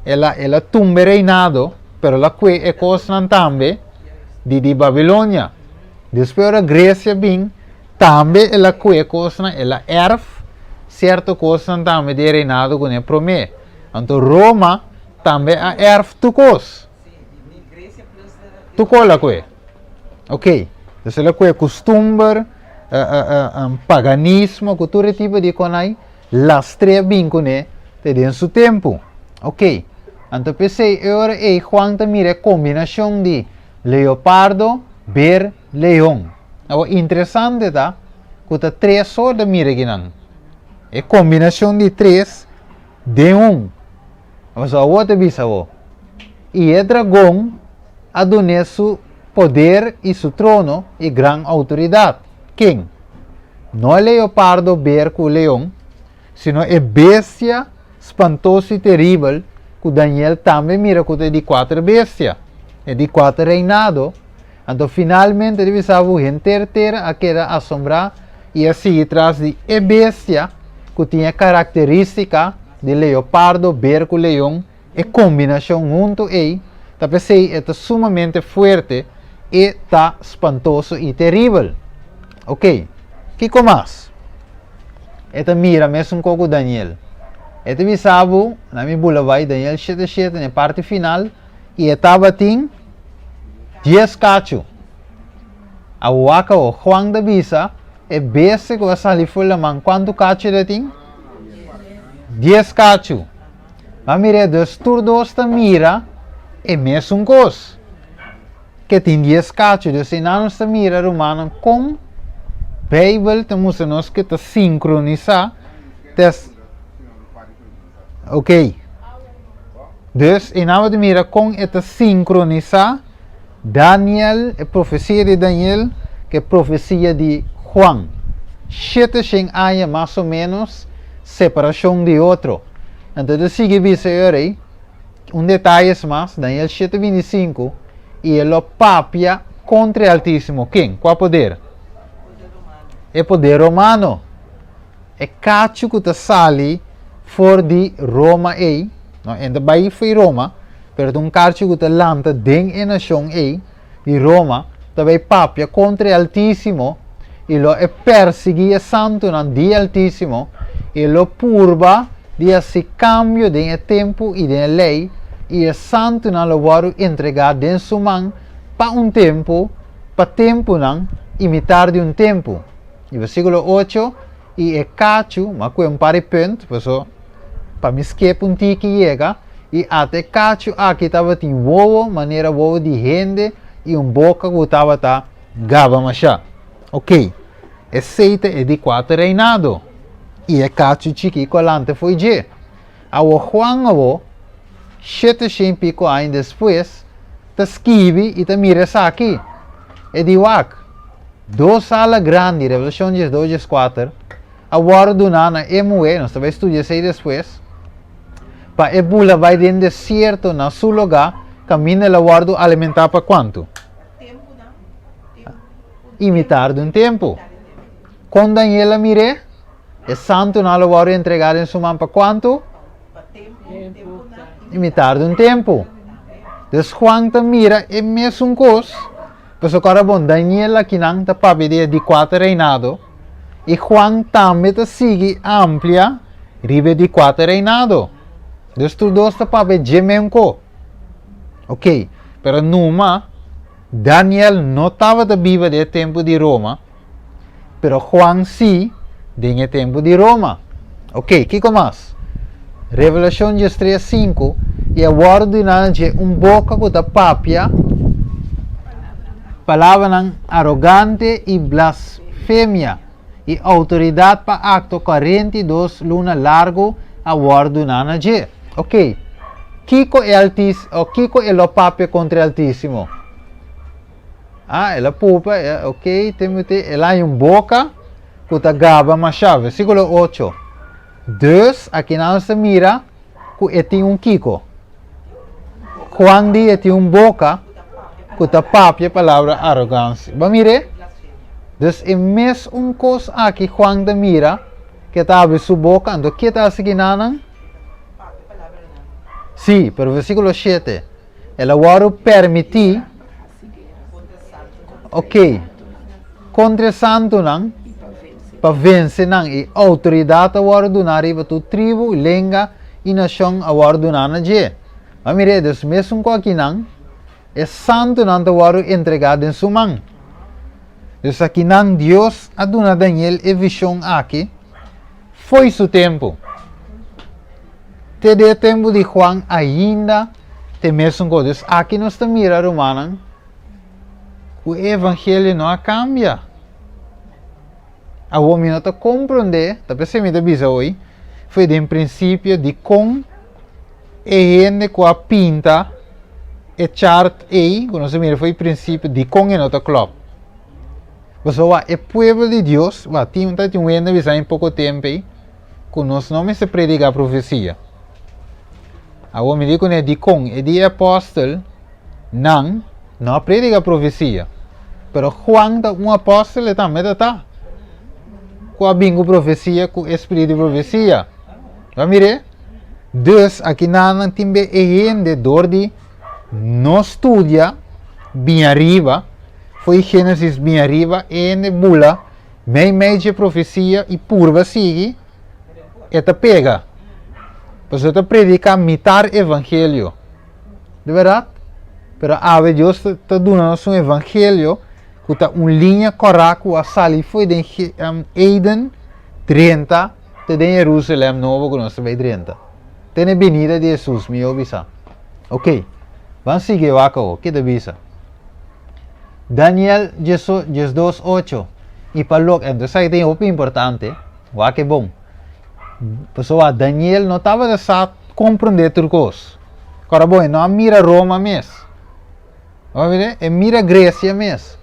el a el a tumba e reinado, pero el a kue e kosnan tambe di di Babilonia. Despues ora Grecia bin, tambe el a kue kosnan, el a erf sierto kosnan tambe di e reinado ku ne promé. Anto Roma tambe a erf tur kos. Tur kos el a kue. Ok, dus el a kue kustumber, paganismo, ku tur e tipo di konai, lastre a bin kuné te den su tempu. Ok, anto p'esei e ora ei Juan ta mira e kombinashon di Leopardo, ber, leon. Awor interesante ta ku ta tres sort ta mira akinan. E kombinashon di tres den un. Pasobra awor ta bisa bo, I e dragon a dun'é su poder i su trono i gran outoridat. Ken? No e leopardo, ber ku leon, sino e bestia spantoso i teribel ku Daniel tambe mira ku ta e di kuater bestia, e di kuater reinado. Anto finalmente di bisa bo henter tera a keda asombrá i a sigui tras di e bestia ku tin e karakterístika di leopardo, ber ku leon, e kombinashon huntu ei ta p'esei e ta sumamente fuerte, e ta spantoso i teribel. Oke, kiko mas? E ta mira mesun kos ku Daniel. E ta bisa bo, na mi bula bai Daniel shete shete na e parti final, i e tabatin dies kachu. Awor wak Juan ta bisa, e bestia ku a sali for laman, kuantu kachu el a tin? Dies kachu. Ma mira, dus tur dos ta mira e mesun kos. Ke tin dies kachu. Dus einan nos ta mira, rumannan, kon Beibel ta mustra nos ke ta sinkronisá tes. Ok. Dus einan bo ta mira kon e ta sinkronisá Daniel, e profesia di Daniel, ku e profesia di Juan. Shete shen aña mas o ménos separashon di otro. Anto e ta sigui bisa e ora ei un detayes mas, Daniel shete 25, i e lo papia kontra e Altísimo. Ken? Kua poder? E poder romano. E kachu ku ta sali for di Roma ei, no, e no ta bai for di Roma, pero ta un kachu ku ta lanta den e nashon ei di Roma, ta bai papia kontra e Altísimo, i lo e persiguí e santunan di e Altísimo, i e lo purba di hasi kambio den e tempu i den e lei, i e santunan lo wòrdu entregá den su man pa un tempu, pa tempunan i mitar di un tempu. I versíkulo ocho, I e kachu, m'a kue un par di punt, paso pa mi skep un tiki yega, i ata e kachu aki tabatin wowo manera wowo di hende i un boka ku tabata gaba mashá. Oké, esei ta e di kuater reinado, i e kachu chikí ku a lanta fo'i dje. Awor Juan awor, shete shen piko aña despues, ta skibi i ta mira esaki. E di wak, Dos sala grandi, Revelashon 12, 14, a wòrdu duná na e muhé, nos ta bai studia esei despues, pa e bula bai den desierto na su lugá, kaminda el a wòrdu alimentá pa kuantu? I mitar di un tempu. Kon Daniel a mir'é? E santunan lo wòrdu entregá den su man pa kuantu? I mitar di un tempu. Dus Juan ta mira e mesun kos, pasobra kòrda bon, Daniel akinan ta papia di e di kuater reinado, i Juan tambe ta sigui amplia riba e di kuater reinado. Dus tur dos ta papia dje men ko. Ok, pero numa Daniel no tabata biba den e tempu di Roma, pero Juan sí den e tempu di Roma. Ok, kiko mas? Revelashon 13, 5, I a wòrdu duná na dje un boka ku ta papia palabranan arogante i blasfemia, i outoridat pa aktua 42 luna largu a wòrdu duná na dje. Ok, kiko e Altis, o kiko e lo papia kontra e Altísimo? Ah, el a pupa, e, ok, Timothy, el a haña un boka ku ta gaba mashá. Versíkulo 8. Dus, akinan nos ta mira ku e tin un kiko. Juan di e tin un boka ku ta papia palabra arogansia. Bo a mir'é? Dus e mes un kos aki Juan ta mira, ke ta habri su boka, anto ke ta hasi kinanan? Sí, pero versíkulo 7. El a wòrdu permití, ok, kontra e santunan pa vense nan, i outoridat a wòrdu duná riba tur tribu, lenga i nashon a wòrdu duná na dje. Ma mir'é, dus mesun ku akinan, e santunan ta wòrdu entregá den su man. Dus akinan Dios a duna Daniel e vishon aki fo'i su tempu. Te den e tempu di Juan ainda te mesun kos. Dus aki nos ta mira, rumannan, ku e evangelio no a kambia. Awor mi no ta komprondé, ta p'esei mi ta bisa hoy, fo'i den prinsipio dikon e hende ku a pinta e chart ei, ku nos a mira fo'i prinsipio, dikon e no ta klòp. Pasobra e pueblo di Dios, wak, tin ta tin un hende a bisa mi poko tempu ei, ku nos no mester prediká profesia. Awor mi di kuné dikon e di e apòstel nan no a prediká profesia, pero Juan ta un apòstel e tambe ta ta ku a bin ku profesia ku e spiritu di profesia. Bo a mir'é? Dus akinan nan tin be e hende dor di no studia bin ariba, fo'i Génesis bin ariba e hende bula Mei mei dje profesia i purba sigui, e ta pega. Pasobra ta prediká mitar evangelio. Di bèrdat? Pero awe Dios ta duna nos un evangelio ku ta un liña kòrá ku a sali fo'i den Eden drenta te den Jerusalèm nobo ku nos ta bai drenta. Te na e binida di Hesus, mihó bisa. Oké, ban sigui wak awor. Ke ta bisa? Daniel 12, 8. I pa lok, enton esaki ta hopi importante, wak e bon. Pasobra Daniel no tabata sa komprondé tur kos. Kòrda bon, e no a mira Roma mes. Bo a mira? E mira Gresia mes.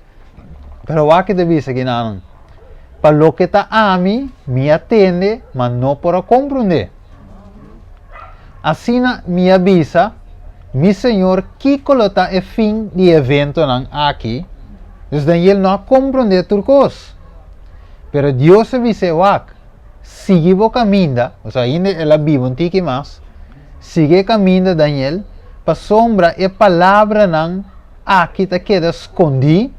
Pero wak ke ta bisa kinanan. Pa loke ta ami, mi a tende, ma no por a komprondé. Asina mi a bisa, Mi Señor, kiko lo ta e fin di e eventonan aki? Dus Daniel no a komprondé tur kos. Pero Dios a bis'é, Wak, sigui bo kaminda, osea ainda el a biba un tiki mas, sigui e kaminda, Daniel, pasobra e palabranan aki ta keda skondí,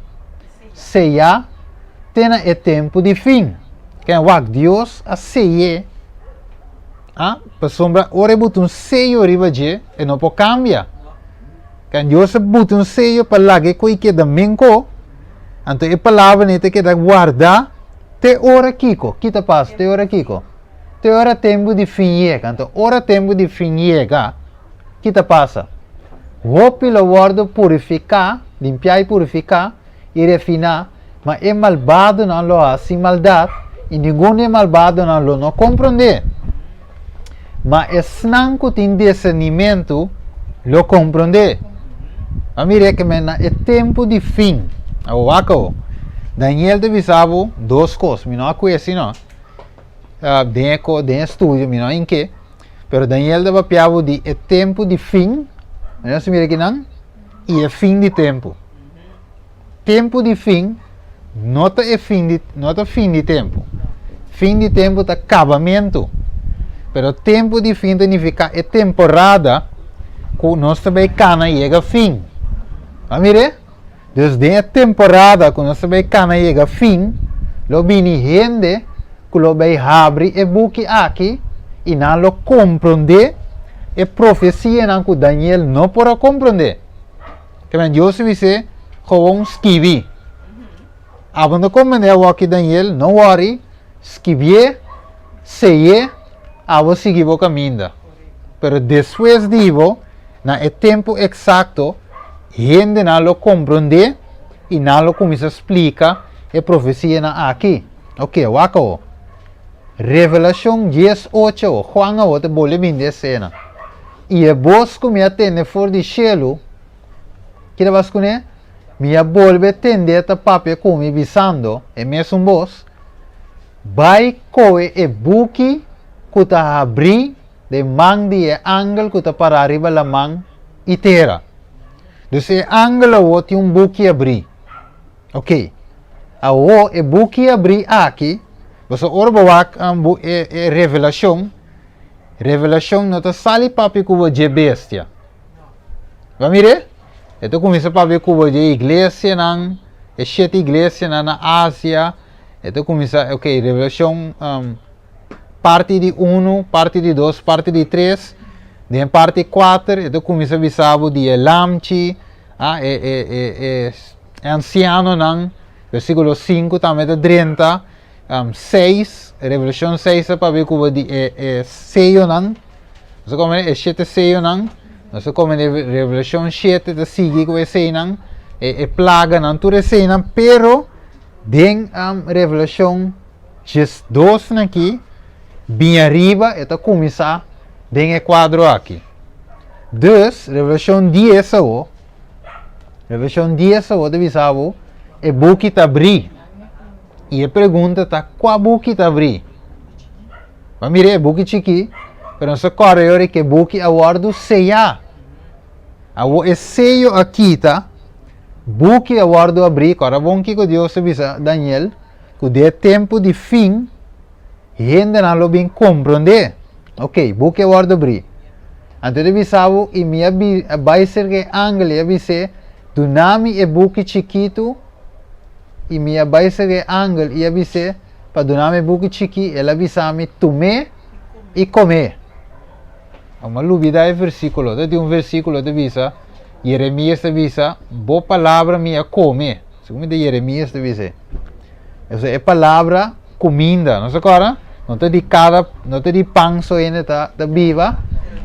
seyá, te na e tempu di fin. Ken wak, Dios a sey'é, ah, pasobra ora e buta un seyo riba dje, e no por kambia. Ken Dios a buta un seyo pa laga e koi keda menko, anto e palabranan ta keda guardá te ora kiko? Ki ta pasa te ora kiko? Te ora tempu di fin yega. Anto ora tempu di fin yega, ki ta pasa? Hopi lo wòrdu purifiká, limpiá i purifiká, i refiná, ma e malbadonan lo hasi maldat, i ningun di e malbadonan lo no komprondé. Ma esnan ku tin disernimentu lo komprondé. A mira ke men na e tempu di fin. Awor wak awor. Daniel ta bisa bo dos kos. Mi no a kue si no. Den e ko, den e studio mi no a hinke. Pero Daniel ta papia bo di e tempu di fin. Nos mira kinan. I e fin di tempu. Tempu di fin no ta e fin di, no ta fin di tempu. Fin di tempu ta kabamentu. Pero tempu di fin ta nifiká e temporada ku nos ta bai kana yega fin. A mir'é? Dus den e temporada ku nos ta bai kana yega fin, lo bini hende ku lo bai habri e buki aki i nan lo komprondé e profesianan ku Daniel no por a komprondé. Ke men Dios a bis'é, Gewoon skibi. Abo no komprendé awoki Daniel, no wòri, skibié, seyé, abo sigui bo kaminda. Pero despues di bo, na e tempu eksakto, hendenan lo komprendé i nan lo kuminsá splika e profesianan aki. Oke, wak awo. Revelashon 18 awo, Juan awo ta bolbe bini den esena. I e bos ku mi a tende for di shelu, ki tabata kuné? Mi a bolbe tende ta papia ku mi bisando, e mesun bos, Bai kohe e buki ku ta habrí den man di e angel ku ta pará riba laman i tera. Dus e angel awor tin un buki habrí. Oké. Awor e buki habrí aki, pasobra ora bo wak e Revelashon, Revelashon no ta sali papia ku bo dje bestia. Bo a mir'é? E ta kuminsá papia ku bo dje iglesianan, e shete iglesianan na Asia. E ta kuminsá, ok, Revelashon um, parti di unu, parti di dos, parti di tres. Den parti kuater e ta kuminsá bisa bo di e lamchi, ah, e, e, e, e, e ansianonan. Versíkulo sinku tambe ta drenta. 6, Revelashon 6 ta papia ku bo di e e seyonan. Nos a kome e shete seyonan. Nos a kome di Revelashon 7 ta sigui ku eseinan, e e plaganan, tur eseinan, pero den Revelashon 12 aki bin ariba e ta kuminsá den e kuadro aki. Dus, Revelashon 10 awo, Revelashon 10 awo ta bisa bo e buki ta abrí. I e pregunta ta kua buki ta abrí? Bo a mira e buki chikí, pero nos a kòrda e ora ku e buki a wòrdu seyá. Awor e seyo a kita, buki a wòrdu abrí, kòrda bon kiko Dios a bisa Daniel, ku den e tempu di fin hendenan lo bin komprondé. Oké, buki a wòrdu abrí. Anto e ta bisa bo, i mi a bai serka e angel i a bis'é, Duna mi e buki chikitu. I mi a bai serka e angel i a bis'é pa duna mi e buki chikí, el a bisa mi, Tum'é i kom'é. M'a lubidá e versíkulo. Ta tin un versíkulo ta bisa, Jeremias ta bisa, Bo palabra mi a kome. Segun mi ta Jeremias ta bisa. Eso e palabra kuminda, no se kòrda? No ta di kada, no ta di pan so hende ta ta biba,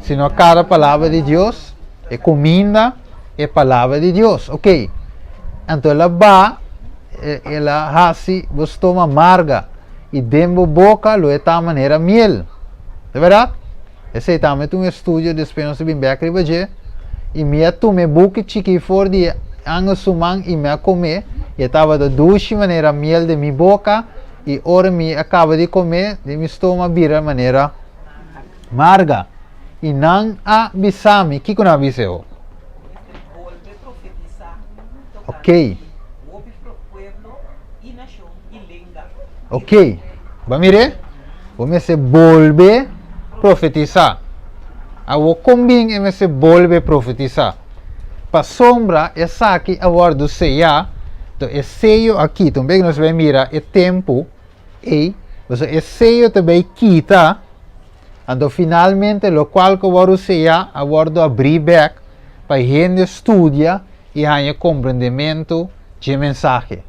sino kada palabra di Dios, e kuminda, e palabra di Dios. Ok. Anto el a ba, el a hasi bo stoma marga, i den bo boka lo e ta manera miel. Ta bèrdat? Esei tambe ta un estudio, despues nos ta bin bèk riba dje. I mi a tuma e buki chikí for di e angel su man i mi a kom'é, i e tabata dushi manera miel den mi boka, i ora mi a kaba di kom'é, den mi stoma a bira manera marga. I nan a bisa mi, kiko nan a bisa e ho? Bolbe profetisá Ok. tokante hopi pueblo i nashon i lenga i Ok. rei. Bo a mir'é? Bo mester bolbe profetisá. Awor kon bin e mester bolbe profetisá? Pasobra esaki a wòrdu seyá, to e seyo a kita. Un bes nos bai mira e tempu ei, pasobra e seyo ta bai kita, anto finalmente lokual ku a wòrdu seyá a wòrdu abrí bèk pa hende studia i haña komprendementu dje mensahe.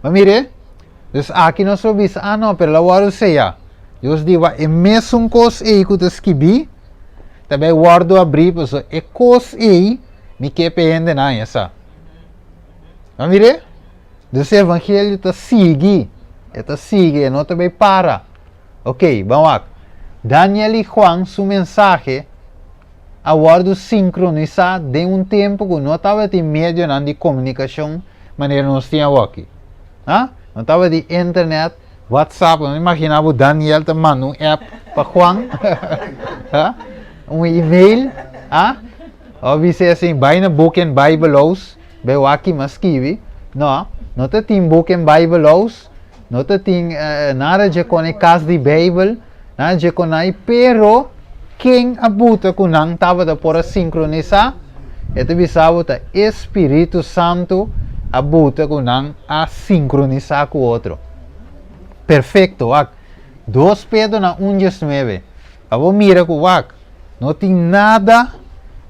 Bo mir'é? Dus aki nos lo bisa, ah no, pero lo wòrdu seyá. Dios di, wak, e mesun kos ei ku ta skibí ta bai wòrdu abrí, pasobra e kos ei mi ke pa e hendenan haña sa. Bo a mir'é? Dus e evangelio ta sigui, e ta sigui, e no ta bai para. Ok, ban wak. Daniel i Juan su mensahe a wòrdu sinkronisá den un tempu ku no tabatin medionan di komunikashon manera nos tin awoki. Ha? No tabatin internet, WhatsApp, no imaginá bo Daniel ta manda un app pa Juan, ha? Un email, ha? Òf bis'é asin, bai na Book and Bible House, bai wak ki mas skibi. No, no ta tin Book and Bible House, no ta tin nada dje kon e kas di Beibel, Nan a dje ku nan, pero ken a buta ku nan tabata por a sinkronisá? E ta bisa bo ta e Spiritu Santu a buta ku nan a sinkronisá ku otro. Perfekto, wak. Dos Pedro na un diesnuebe. Pa bo mira ku wak, no tin nada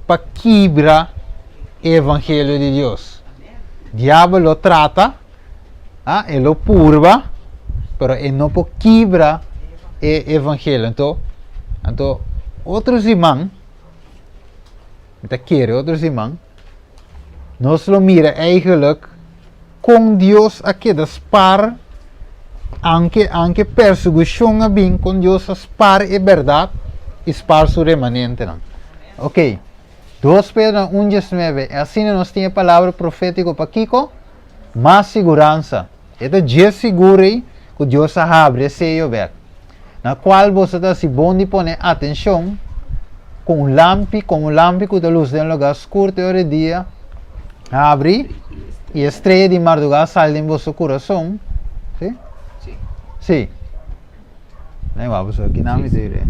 pa kibra e evangelio di Dios. Diabel lo trata. Ah, e lo purba, pero e no por kibra e evangelio. Anto, anto otro siman, mi ta kere otro siman, nos lo mira eigenlijk kon Dios a keda spar, anke, anke persecucion a bin, kon Dios a spar e berdad i spar su remanentenan. Ok, 2 Pedro 1:19, e asina nos tin e palabra profétiko pa kiko? Mas siguransa. E ta dje sigur ei ku Dios a habri e seyo bek, na kual boso ta hasi bon di pone atenshon ku un lampi, komo un lampi ku ta lus den lugá skur te ora e dia habri i e strea di mardugá sali den boso kurason. Sí? Sí. Nei wak boso aki nan mi ta yere.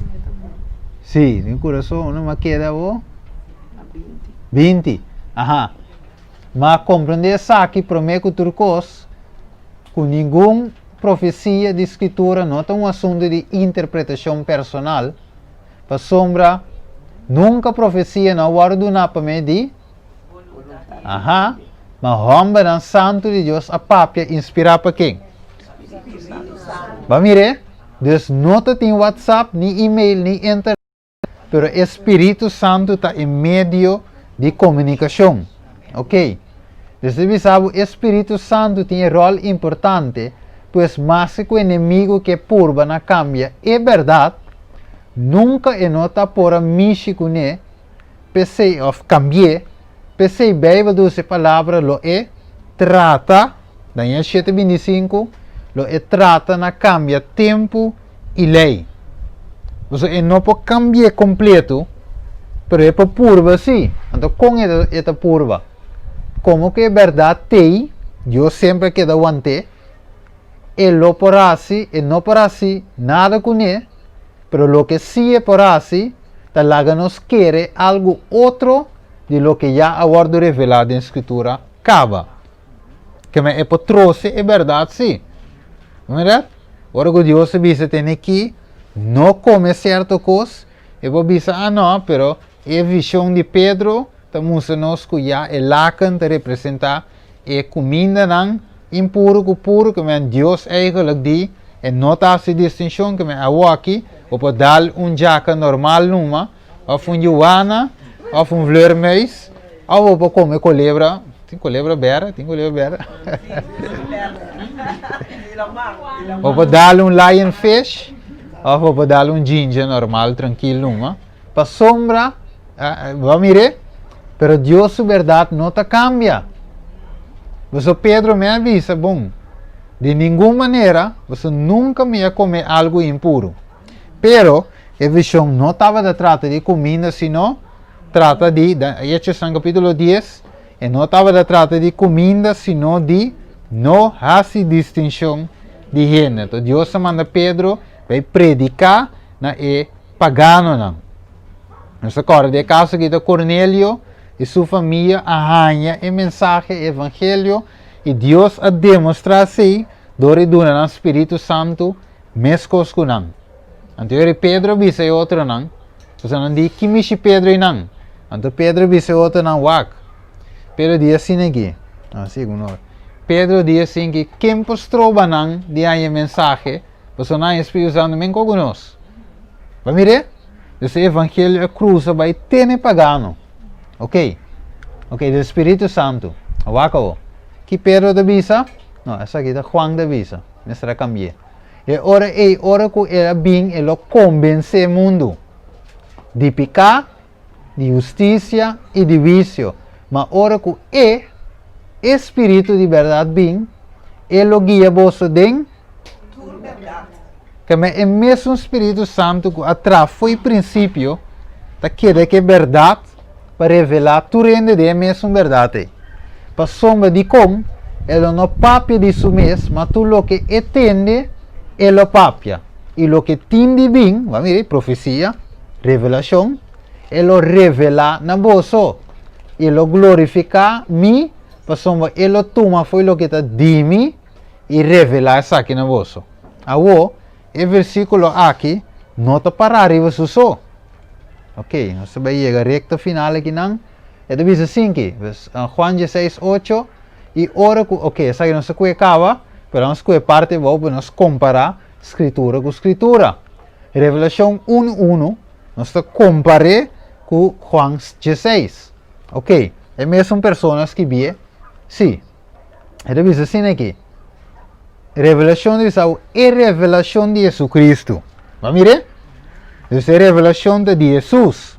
Sí, den kurason no ma keda bo 20. Aha. Ma komprendé esaki promé ku tur kos, ku ningun profesia di Skritura no ta un asuntu di interpretashon personal, pasobra nunka profesia no a wòrdu duná pa medio di, aha, ma hòmbernan santu di Dios a papia inspirá pa ken? Bo a mir'é? Dus no ta tin WhatsApp, ni email, ni internet. Pero e Spiritu Santu ta e medio di komunikashon. Ok. Dus ta bisa bo e Spiritu Santu tin e ròl importante, pues maske ku enemigu ke purba na kambia e bèrdat, nunka e no ta por a mishi kuné, p'esei, òf kambi'é, p'esei Beibel ta usa e palabra lo e trata, Daniel shete 25, lo e trata na kambia tempu i lei. Pasobra e no por kambi'é kompleto, pero e por purba sí. Anto kon e ta purba? Komo ku e bèrdat t'ei, Dios semper a keda want'é, e lo por hasi, e no por hasi nada kuné, pero loke sí e por hasi ta laga nos kere algu otro di loke ya a wòrdu revelá den Skritura kaba. Keme e por trose e bèrdat sí. Bo mira? Ora ku Dios a bisa tene ki no kome sierto kos, E por bisa, ah no, pero e vishon di Pedro ta mustra nos ku ya e laken ta representá e kumindanan impuru ku puru, ke men Dios eigenlijk di e no ta hasi distinshon, ke men awoki bo por dal un djaka normal numa, òf un yuana, òf un vleermuis, òf bo por kome kolebra. Tin kolebra bèrdè? Tin kolebra bèrdè? Bo por dal un lionfish, òf bo por dal un ginger normal trankil numa. Pasobra, bo a mir'é, pero Dios su bèrdat no ta kambia. Boso Pedro mi a bisa, Bon, di ningun manera boso nunka mi a kome algu impuru. Pero, e vishon no tabata trata di kuminda, sino trata di, Hechosnan kapítulo dies, e no tabata trata di kuminda, sino di no hasi distinshon di hende. Enton Dios a manda Pedro bai prediká na e paganonan. Nos ta kòrda di e kaso aki ta Kornelio i su famia a haña e mensahe, e evangelio, i Dios a demostrá esei dor di duna nan spiritu santu meskos ku nan. Anto yori Pedro a bisa e otronan, pasobra nan di, Ki mishi Pedro i nan? Anto Pedro a bisa e otronan, Wak! Pedro di asina aki, a sigun ora. Pedro di asina aki, Ken por stroba nan di haña e mensahe? Pasobra nan haña Spiritu Santu men ku nos. Bo a mir'é? Dus e evangelio a krusa bai te na e pagano. Ok. Ok, dus Spiritu Santu. Wak awo. Ki Pedro ta bisa? No, esaki ta Juan ta bisa. Mester a kambi'é. E ora ei, ora ku el a bin, e lo kombensé mundu di piká, di hustisia i di huisio. Ma ora ku e, e Spiritu di bèrdat bin, e lo guia boso den tur bèrdat. Keme e mesun Spiritu Santu ku a traha fo'i prinsipio ta keda ku e bèrdat pa revelá tur hende den e mesun bèrdat ei. Pasobra dikon e lo no papia di su mes, ma tur loke e tende e lo papia, i loke tin di bin, bo a mira ei, profesia, revelashon, e lo revelá na boso, i e lo glorifiká mi, pasobra e lo tuma fo'i loke ta di mi i revelá esaki na boso. Awor, e versíkulo aki no ta pará riba su so. Ok, nos ta bai yega rekta final akinan. E ta bisa asinki, Juan dieseis ocho, i ora ku, ok, esaki nos ta kue kaba, pero nos kue parti abou pa nos kompará Skritura ku Skritura. Revelashon unu unu, nos ta kompar'é ku Juan dieseis. Ok, e mesun persona a skibié? Sí. E ta bisa asina aki, Revelashon ta bisa e revelashon di Jesucristo. Bo a mir'é? Dus e revelashon ta di Jesus.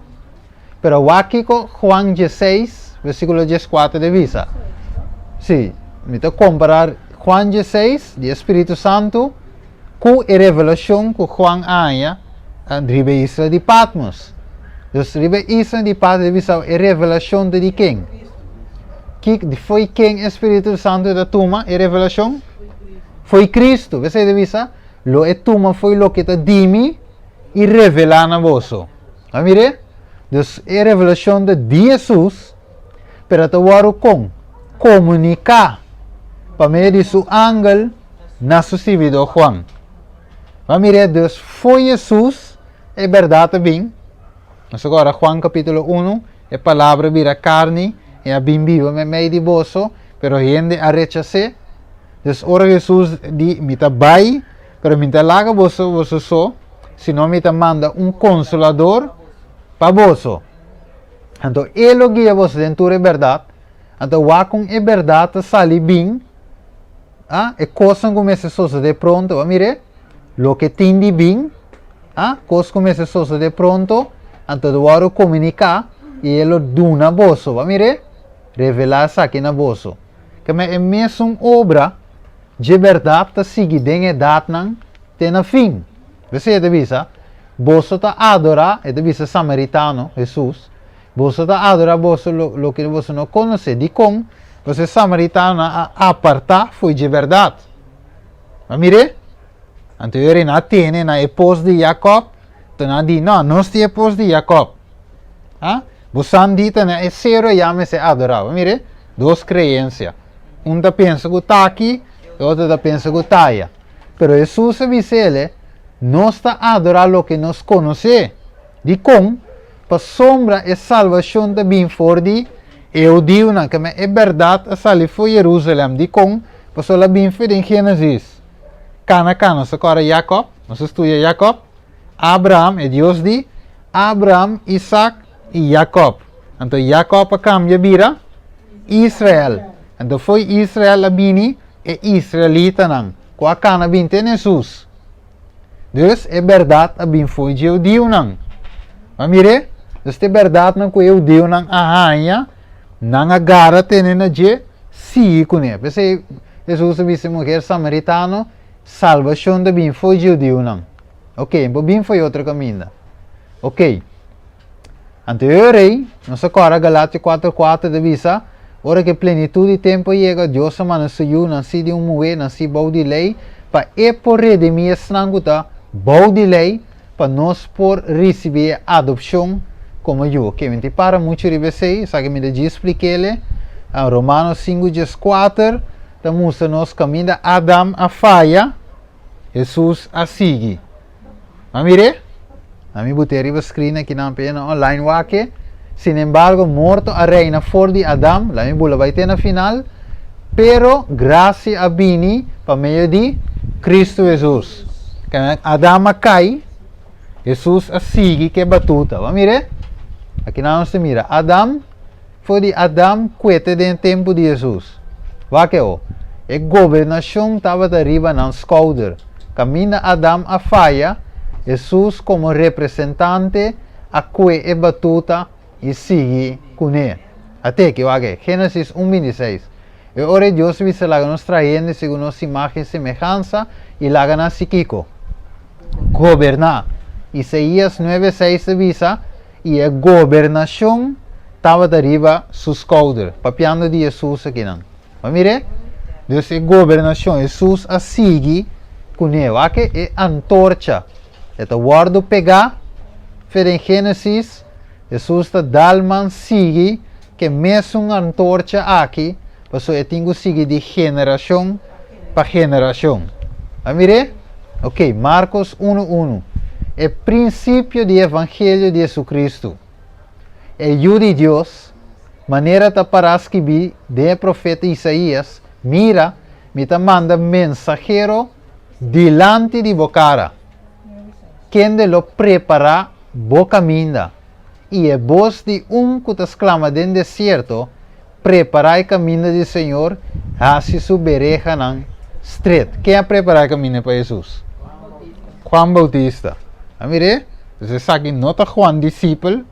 Pero wak kiko Juan dieseis, versíkulo dieskuater ta bisa. Sí, mi ta kompará Juan dieseis di e Spiritu Santu ku e revelashon ku Juan a haña riba e isla di Patmos. Dus riba e isla di Patmos ta bisa e revelashon ta di ken? Ki, fo'i ken e Spiritu Santu ta tuma e revelashon? Fo'i Kristu. P'esei ta bisa, Lo e tuma fo'i loke ta di mi i revelá na boso. A mir'é? Dus e revelashon ta di Hesus, pero ta wòrdu kon? Komuniká pa medio di su angel na su sirbidó Juan. A mir'é? Dus fo'i Hesus e bèrdat a bin. Nos a kòrda Juan kapítulo unu, e Palabra a bira karni i a bin biba meimei di boso, pero hende a rechas'é. Dus ora Hesus di, Mi ta bai, pero mi ta laga boso boso so, sino mi ta manda un konsolador pa boso. Anto e lo guia boso den tur e bèrdat. Anto wak kon e bèrdat ta sali bin, ah, e kosnan ku mester sosodé pronto, bo a mir'é? Loke tin di bin, ah, kos ku mester sosodé pronto, anto ta wòrdu komuniká i e lo duna boso, bo a mir'é? Revelá esaki na boso. Keme e mesun obra dje bèrdat ta sigui den edatnan te na fin. P'esei e ta bisa, Boso ta adorá, e ta bisa samaritano, Hesus, boso ta adorá boso loke boso no konosé. Dikon? Pasobra e samaritanonan a apartá fo'i dje bèrdat. A mir'é? Anto e reina a tene na e pos di Jakòb, anto nan a di, No, nos tin e pos di Jakòb. A? Bo san di ta na e sero ya mester adorá. Bo mir'é? Dos kreensia. Un ta pensa ku ta aki, e otro ta pensa ku ta aya. Pero Hesus a bisa el'e, Nos ta adorá loke nos konosé. Dikon? Pasobra e salbashon ta bin for di e hudiunan, ke men e bèrdat a sali for Jerusalèm. Dikon? Pasobra el a bin for den Génesis. Kana kana, nos ta kòrda Jakòb, nos a studia Jakòb, Abraham, e Dios di Abraham, Isak i Jakòb. Anto Jakòb a kambia bira Israel. Anto fo'i Israel a bini e israelitanan, ku a kana bin te na Hesus. Dus e bèrdat a bin fo'i dje hudiunan. Bo a mir'é? Dus te bèrdatnan ku e hudiunan a haña, nan a gara tene na dje, sigui kuné. P'esei Hesus a bisa e muher samaritano, Salbashon ta bin fo'i dje hudiunan. Oke, bo bin fo'i otro kaminda. Oke. Anto e ora ei, nos a kòrda Galatio 4:4 ta bisa, Ora ku e plenitut di tempu a yega, Dios a manda su Yu, nasí di un muhé, nasí bou di lei, pa e por redimí esnan ku ta bou di lei, pa nos por risibí e adopshon komo yu. Oke, mi tin para muchu riba esei, esaki mi ta djis splik'el. Romanos 5:14 ta mustra nos kaminda Adam a faya, Hesus a sigui. A mir'é? A mi bot'é riba screen aki nan p'e na online wak e. Sin embargo, morto a reina for di Adam, la mi bula bai te na final, pero gracia a bini pa medio di Cristo Jesus. Kende Adam a kai, Jesus a sigui ku e batuta. Bo a mir'é? Aki nan nos ta mira Adam. For di Adam kuete den e tempu di Hesus. Wak e o. E gobernashon tabata riba nan skouder. Kaminda Adam a faya, Hesus komo representante a kue e batuta i sigui kuné. At'e ki, wak e, Génesis un 26. E ora ei Dios a bisa laga nos traha hende segun nos imágen i semehansa i laga nan hasi kiko? Goberná. Isaías nuebe seis ta bisa, I e gobernashon tabata riba su skouder. Papiando di Hesus akinan. Bo a mir'é? Dus e gobernashon, Hesus a sigui kuné. Wak e antorcha. E ta wòrdu pegá fe den Génesis. Hesus ta dal man sigui ku e mesun antorcha aki, pasobra e tin ku sigui di generashon pa generashon. Bo a mir'é? Ok, Marcos unu unu. E prinsipio di evangelio di Jesucristo, e Yu di Dios, manera ta pará skibí den e profeta Isaías, Mira, mi ta manda mensahero dilanti di bo kara, kende lo prepará bo kaminda, i e bos di un ku ta sklama den desierto, Prepará e kaminda di Señor, hasi su berehanan stret. Ken a prepará e kaminda pa Hesus? Juan Bautista. A mir'é? Dus esaki no ta Juan disipel,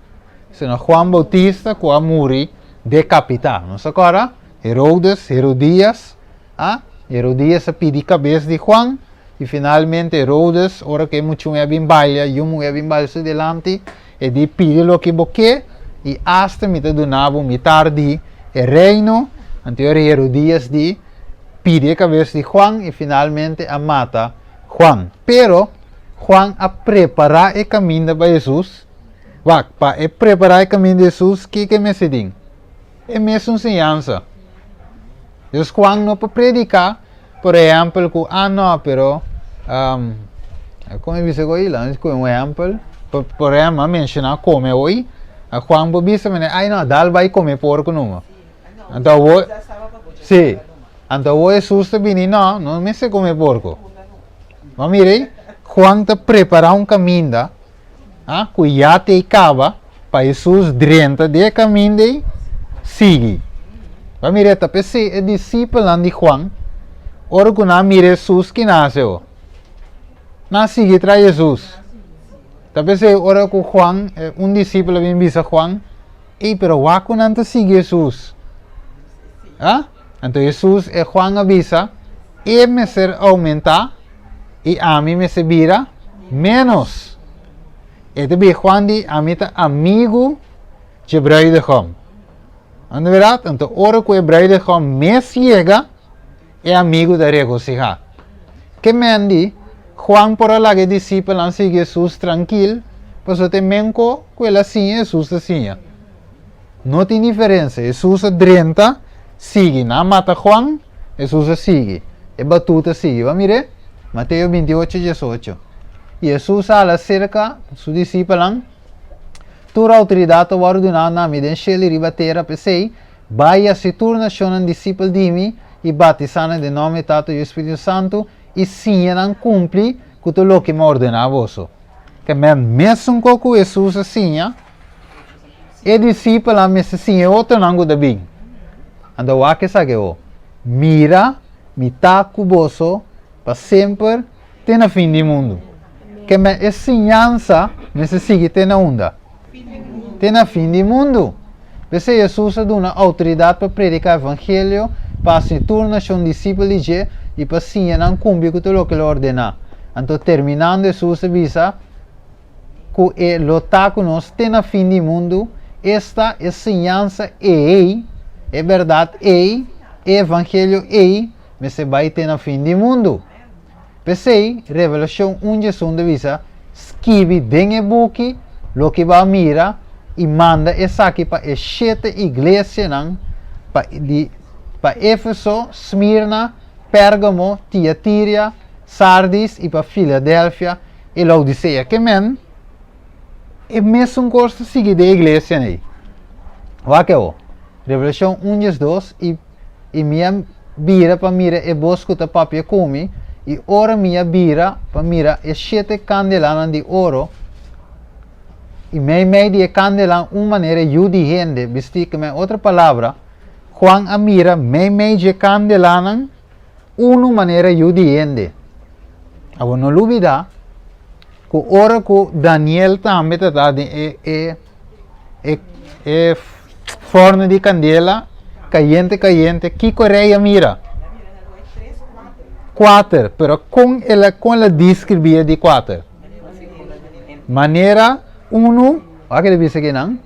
sino Juan Bautista ku a muri dekapitá. Nos a kòrda? Herodes, Herodías, a Herodías a pidi kabes di Juan, i finalmente Herodes, ora ku e muchu'e a bin balia, yu muhé a bin balia su dilanti, E di, Pidi loke bo ke, i asta mi ta duna bo mitar di e reino. Anto e rei Herodías di pidi e kabes di Juan i finalmente a mata Juan. Pero, Juan a prepará e kaminda pa Hesus. Wak, pa e prepará e kaminda di Hesus, kiko e mester tin? E mesun siñansa. Dus Juan no por prediká, por ehèmpel, ku, ah no, pero, kon e bisa ku ei? Laga mi skohe un ehèmpel. Por ehèmpel, mi a menshoná kome hoy. Juan por bisa manera, ai no, dal bai kome porko numa. Anto awor, sí, anto awor Hesus ta bini, no, no mester kome porko. Bo a mira ei? Juan ta prepará un kaminda, ah, ku ya t'ei kaba. Pa Hesus drenta den e kaminda ei, sigui. Bo a mira, ta p'esei e disipelnan di Juan, ora ku nan a mira Hesus, ki nan hasi awor? Nan a sigui tras Hesus. Ta p'esei ora ku Juan, un disipel a bin bisa Juan, Ei, pero wak ku nan ta sigui Hesus. Ah? Anto Hesus, e Juan a bisa, E mester oumentá i ami mester bira ménos. E ta bi Juan di, Ami ta amigu dje bruidegom. Anda berdad? Anto ora ku e bruidegom mes yega, e amigu ta regosihá. Ke men di, Juan por a laga e disipelnan sigui Hesus trankil, pasobra ta e men ko ku el a siña, Hesus ta siña. No tin diferensia. Hesus a drenta, sigui. Nan a mata Juan, Hesus a sigui. E batuta a sigui. Bo a mir'é? Mateo 28, 18. I Hesus a hala serka su disipelnan. Tur outoridat a wòrdu duná na mi den shelu i riba tera, p'esei, bai i hasi tur nashonnan disipel di mi, i batisá nan den nòmber di Tata, Yu i Spiritu Santu, i siña nan kumpli ku tur loke mi a ordená boso. Ke men mesun kos ku Hesus a siña, e disipelnan mester siña e otronan ku ta bin. Anto wak esaki awor, Mira, mi ta ku boso pa semper te na fin di mundu. Ke men e siñansa mester sigui te na unda? Te na fin di mundu. P'esei Hesus a duna outoridat pa prediká evangelio, pa hasi tur nashon disipel di dje i pa siña nan kumpli ku tur loke el a ordená. Anto terminando Hesus a bisa ku e lo ta ku nos te na fin di mundu, esta, e siñansa ei, e bèrdat ei, e evangelio ei mester bai te na fin di mundu. P'esei, Revelashon un djesun ta bisa, Skibi den e buki loke bo a mira i manda esaki pa e shete iglesianan pa di pa Efeso, Smirna, Pérgamo, Tiatiria, Sardis i pa Filadelfia i Laodisea. Ke men, e mesun kos ta sigui den e iglesianan ei. Wak awor, Revelashon un djesdos i. I mi a bira pa mira e bos ku ta papia ku mi, i ora mi a bira pa mira e shete kandelanan di oro, i meimei di e kandelan un manera yu di hende bistí, ku men otro palabra, Juan a mira meimei dje kandelanan unu manera yu di hende. Awor no lubidá ku ora ku Daniel tambe ta ta den e e e e fòrnu di kandela kayente kayente, kiko rei a mira? Kuater, pero kon el a kon el a deskribí e di kuater? Manera unu, wak el a bisa kinan?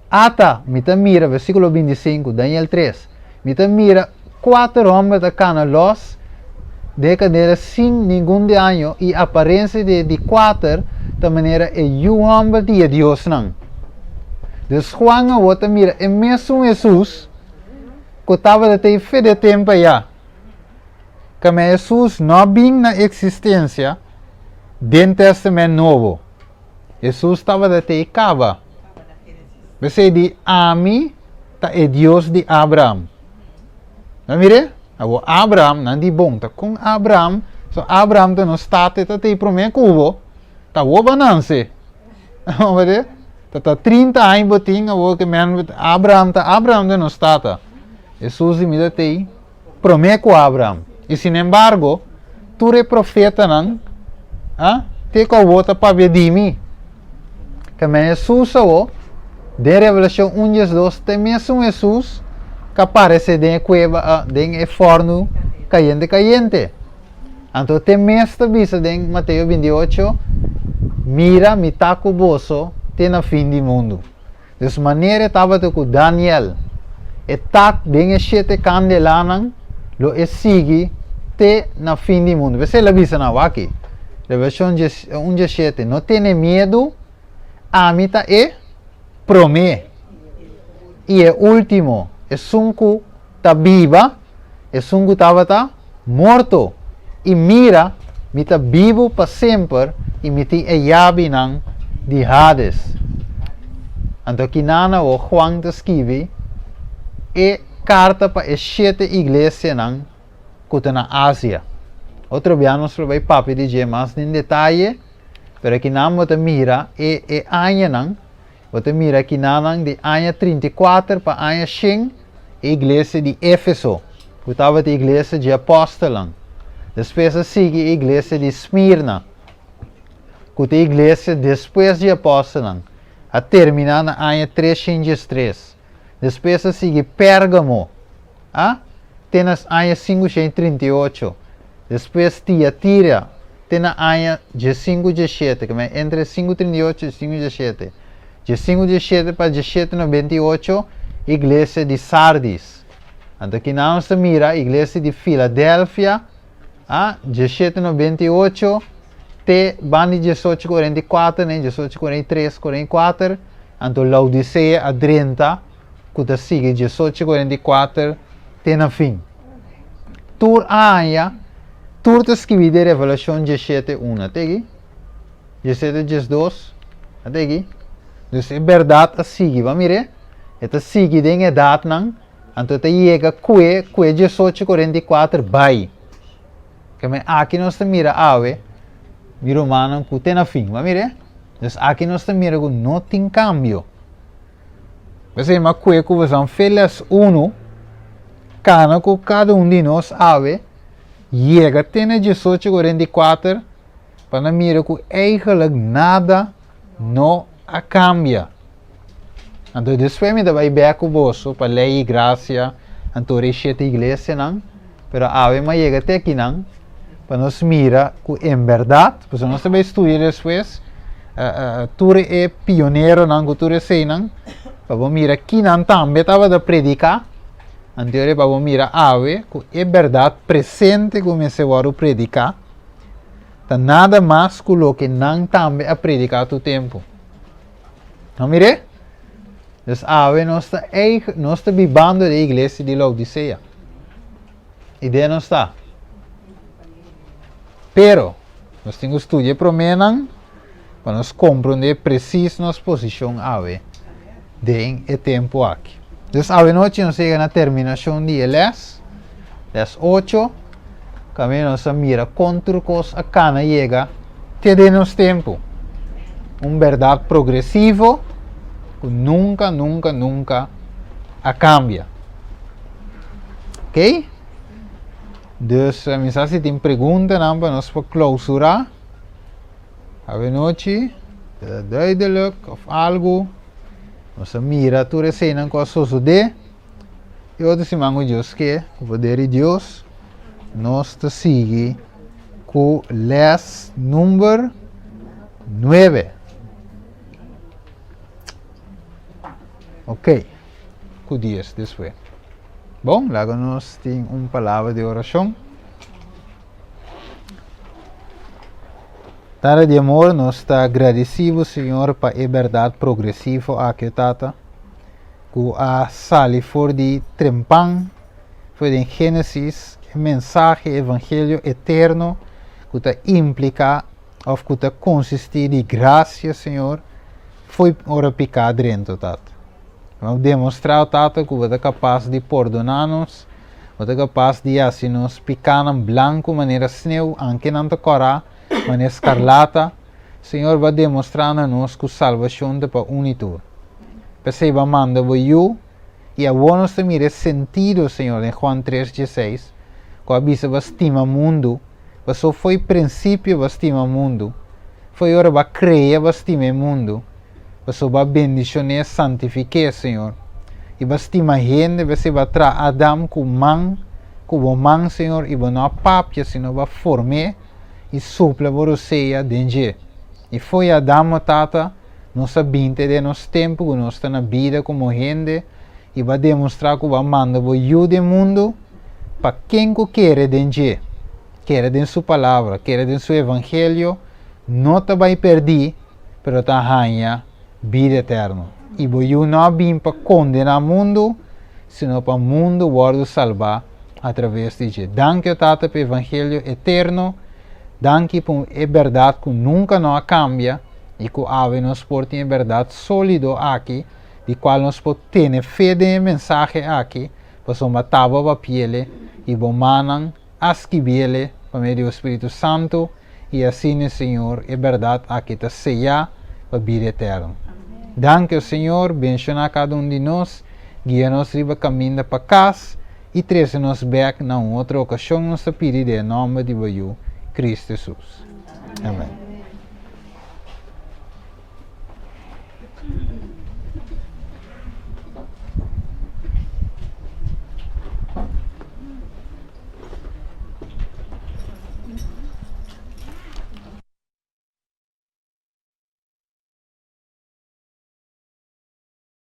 Ata, mi ta mira, versíkulo 25, Daniel 3, mi ta mira kuater hòmber ta kana lòs den e kandela sin ningun daño i aparensia di e di kuater ta manera e yu hòmber di e diosnan. Dus Juan awor ta mira e mesun Hesus ku tabata ta e fe di e tempu ayá. Kamba Hesus no a bin na eksistensia den Tèstamènt Nobo. Hesus tabata te kaba. P'esei di, Ami ta e Dios di Abraham. Nan mir'é? Awor Abraham, nan di, Bon, ta kon Abraham? So Abraham ta nos tata, e ta te promé ku bo. Ta awor bo a nanse. Ta ta 30 aña bo tin awor ke men Abraham ta Abraham ta nos tata. Hesus di, Mi ta te promé ku Abraham. I sinembargo, tur e profetanan a te ku awor ta papia di mi. Tambe Hesus awor, den Revelashon un diesdos, ta e mesun Hesus ku a paresé den e kueba, den e fòrnu kayente kayente. Anto te mes ta bisa den Mateo 28, Mira, mi ta ku boso te na fin di mundu. Dus manera e tabata ku Daniel, e tak den e shete kandelanan lo e sigui te na fin di mundu. P'esei el a bisa nan, Wak aki, Revelashon un dieshete, No tene miedu, ami ta e promé i e último, esun ku ta biba, esun ku tabata morto, i mira, mi ta bibu pa semper i mi tin e yabinan di Hades. Anto kinan awor Juan ta skibi e karta pa e shete iglesianan ku ta na Asia. Otro bia nos lo bai papia di dje mas den detaye, pero kinan bo ta mira e e añanan. Bo ta mira kinanan di aña 34 pa aña shen e iglesia di Efeso, ku tabata e iglesia dje apòstelnan. Despues a sigui e iglesia di Smirna, ku ta e iglesia despues dje apòstelnan, a terminá na aña 313. Despues a sigui Pérgamo, a te na aña 538. Despues Tiatira, te na aña diesinku diesshete, ke men entre sinku trinta i ocho i sinku diesshete. Diesinku diesshete pa diesshete nobenta i ocho, iglesia di Sardis. Anto kinan nos ta mira iglesia di Filadelfia, a diesshete nobenta i ocho te banda di diesocho kuarenta i kuater, ne diesocho kuarenta i tres, kuarenta i kuater, anto Laodisea a drenta ku ta sigui diesocho kuarenta i kuater te na fin. Tur aña, tur ta skibí den Revelashon 17, 1. Ate aki? 17, 12. Ate aki? Dus e bèrdat a sigui, bo a mir'é? E ta sigui den edatnan, anto e ta yega kue ku e 1844 bai. Keme aki nos ta mira awe, mi rumannan, ku te na fin. Bo a mir'é? Dus aki nos ta mira ku no tin kambio. P'esei mi a kue ku boso fe les unu, kana ku kada un di nos awe, yega te na 1844, pa nan mira ku eigenlijk nada no a kambia. Anto despues mi ta bai bek ku boso pa Lei i Grasia, anto e shete iglesianan, pero awe mi a yega te akinan pa nos mira ku en bèrdat, pasobra nos ta bai studia despues tur e pioneronan ku tur eseinan, pa bo mira kinan tambe tabata prediká, anto ora pa bo mira awe ku e bèrdat presente ku mester wòrdu prediká ta nada mas ku loke nan tambe a prediká tur tempu. No mir'é? Dus awe nos ta eig, nos ta bibando den iglesia di Laodicea. I den nos ta. Pero, nos tin ku studia e proménan pa nos komprondé presis nos posishon awe den e tempu aki. Dus awe nochi nos yega na terminashon di e lès, lès ocho, kaminda nos a mira kon tur kos a kana yega te den nos tempu. Un bèrdat progresivo ku nunka, nunka, nunka a kambia. Oké? Dus mi sa si tin preguntanan pa nos por klousurá awe nochi. Ta duidelijk òf algu? Nos a mira tur eseinan ku a sosodé. I otro siman ku Dios ke, ku poder di Dios, nos ta sigui ku les number nuebe. Ok, ku dies despues. Bon, laga nos tin un palabra di orashon. Tata di amor, nos ta gradisí bo, Señor, pa e bèrdat progresivo aki, o Tata, ku a sali for di trempan, for den Génesis, e mensahe, e evangelio eterno ku ta impliká òf ku ta konsistí di grasia, Señor, fo'i ora piká drenta, o Tata. Bo a demostrá, o Tata, ku bo ta kapas di pordoná nos, bo ta kapas di hasi nos pikánan blanku manera sneu, anke nan ta kòrá manera skarlata. Señor, bo a demostrá na nos ku salbashon ta pa un i tur. P'esei bo a manda bo Yu, i awor nos ta mira e sentido, Señor, den Juan tres dieseis, ku a bisa bo a stima mundu, pasobra fo'i prinsipio bo a stima mundu, fo'i ora bo a krea bo a stima e mundu, Pasobra bo a bendishon'é, santifik'é, Señor. I bo a stima hende, p'esei bo a traha Adam ku man, ku bo man, Señor, i bo no a papia, sino bo a form'é i supla bo rosea den dje. I fo'i Adam, o Tata, nos a binte den nos tempu ku nos ta na bida komo hende, i bo a demostrá ku bo a manda bo Yu den mundu pa ken ku kere den dje, kere den su Palabra, kere den su Evangelio, no ta bai pèrdí, pero ta haña bida eterno. I bo Yu no a bin pa kondená mundu, sino pa mundu wòrdu salbá atraves di dje. Danki, o Tata, pa e evangelio eterno. Danki pa e bèrdat ku nunka no a kambia i ku awe nos por tin e bèrdat sólido aki, di kual nos por tene fe den e mensahe aki, pasobra taba bo a piele i bo mannan a skibiele pa medio di bo Spiritu Santu. I asina, Señor, e bèrdat aki ta seyá pa bida eterno. Danki, o Señor, benshoná kada un di nos, guia nos riba kaminda pa kas, i trese nos bèk na un otro okashon, nos ta pidi den e nòmber di bo Yu, Kristu Hesus. Amèn.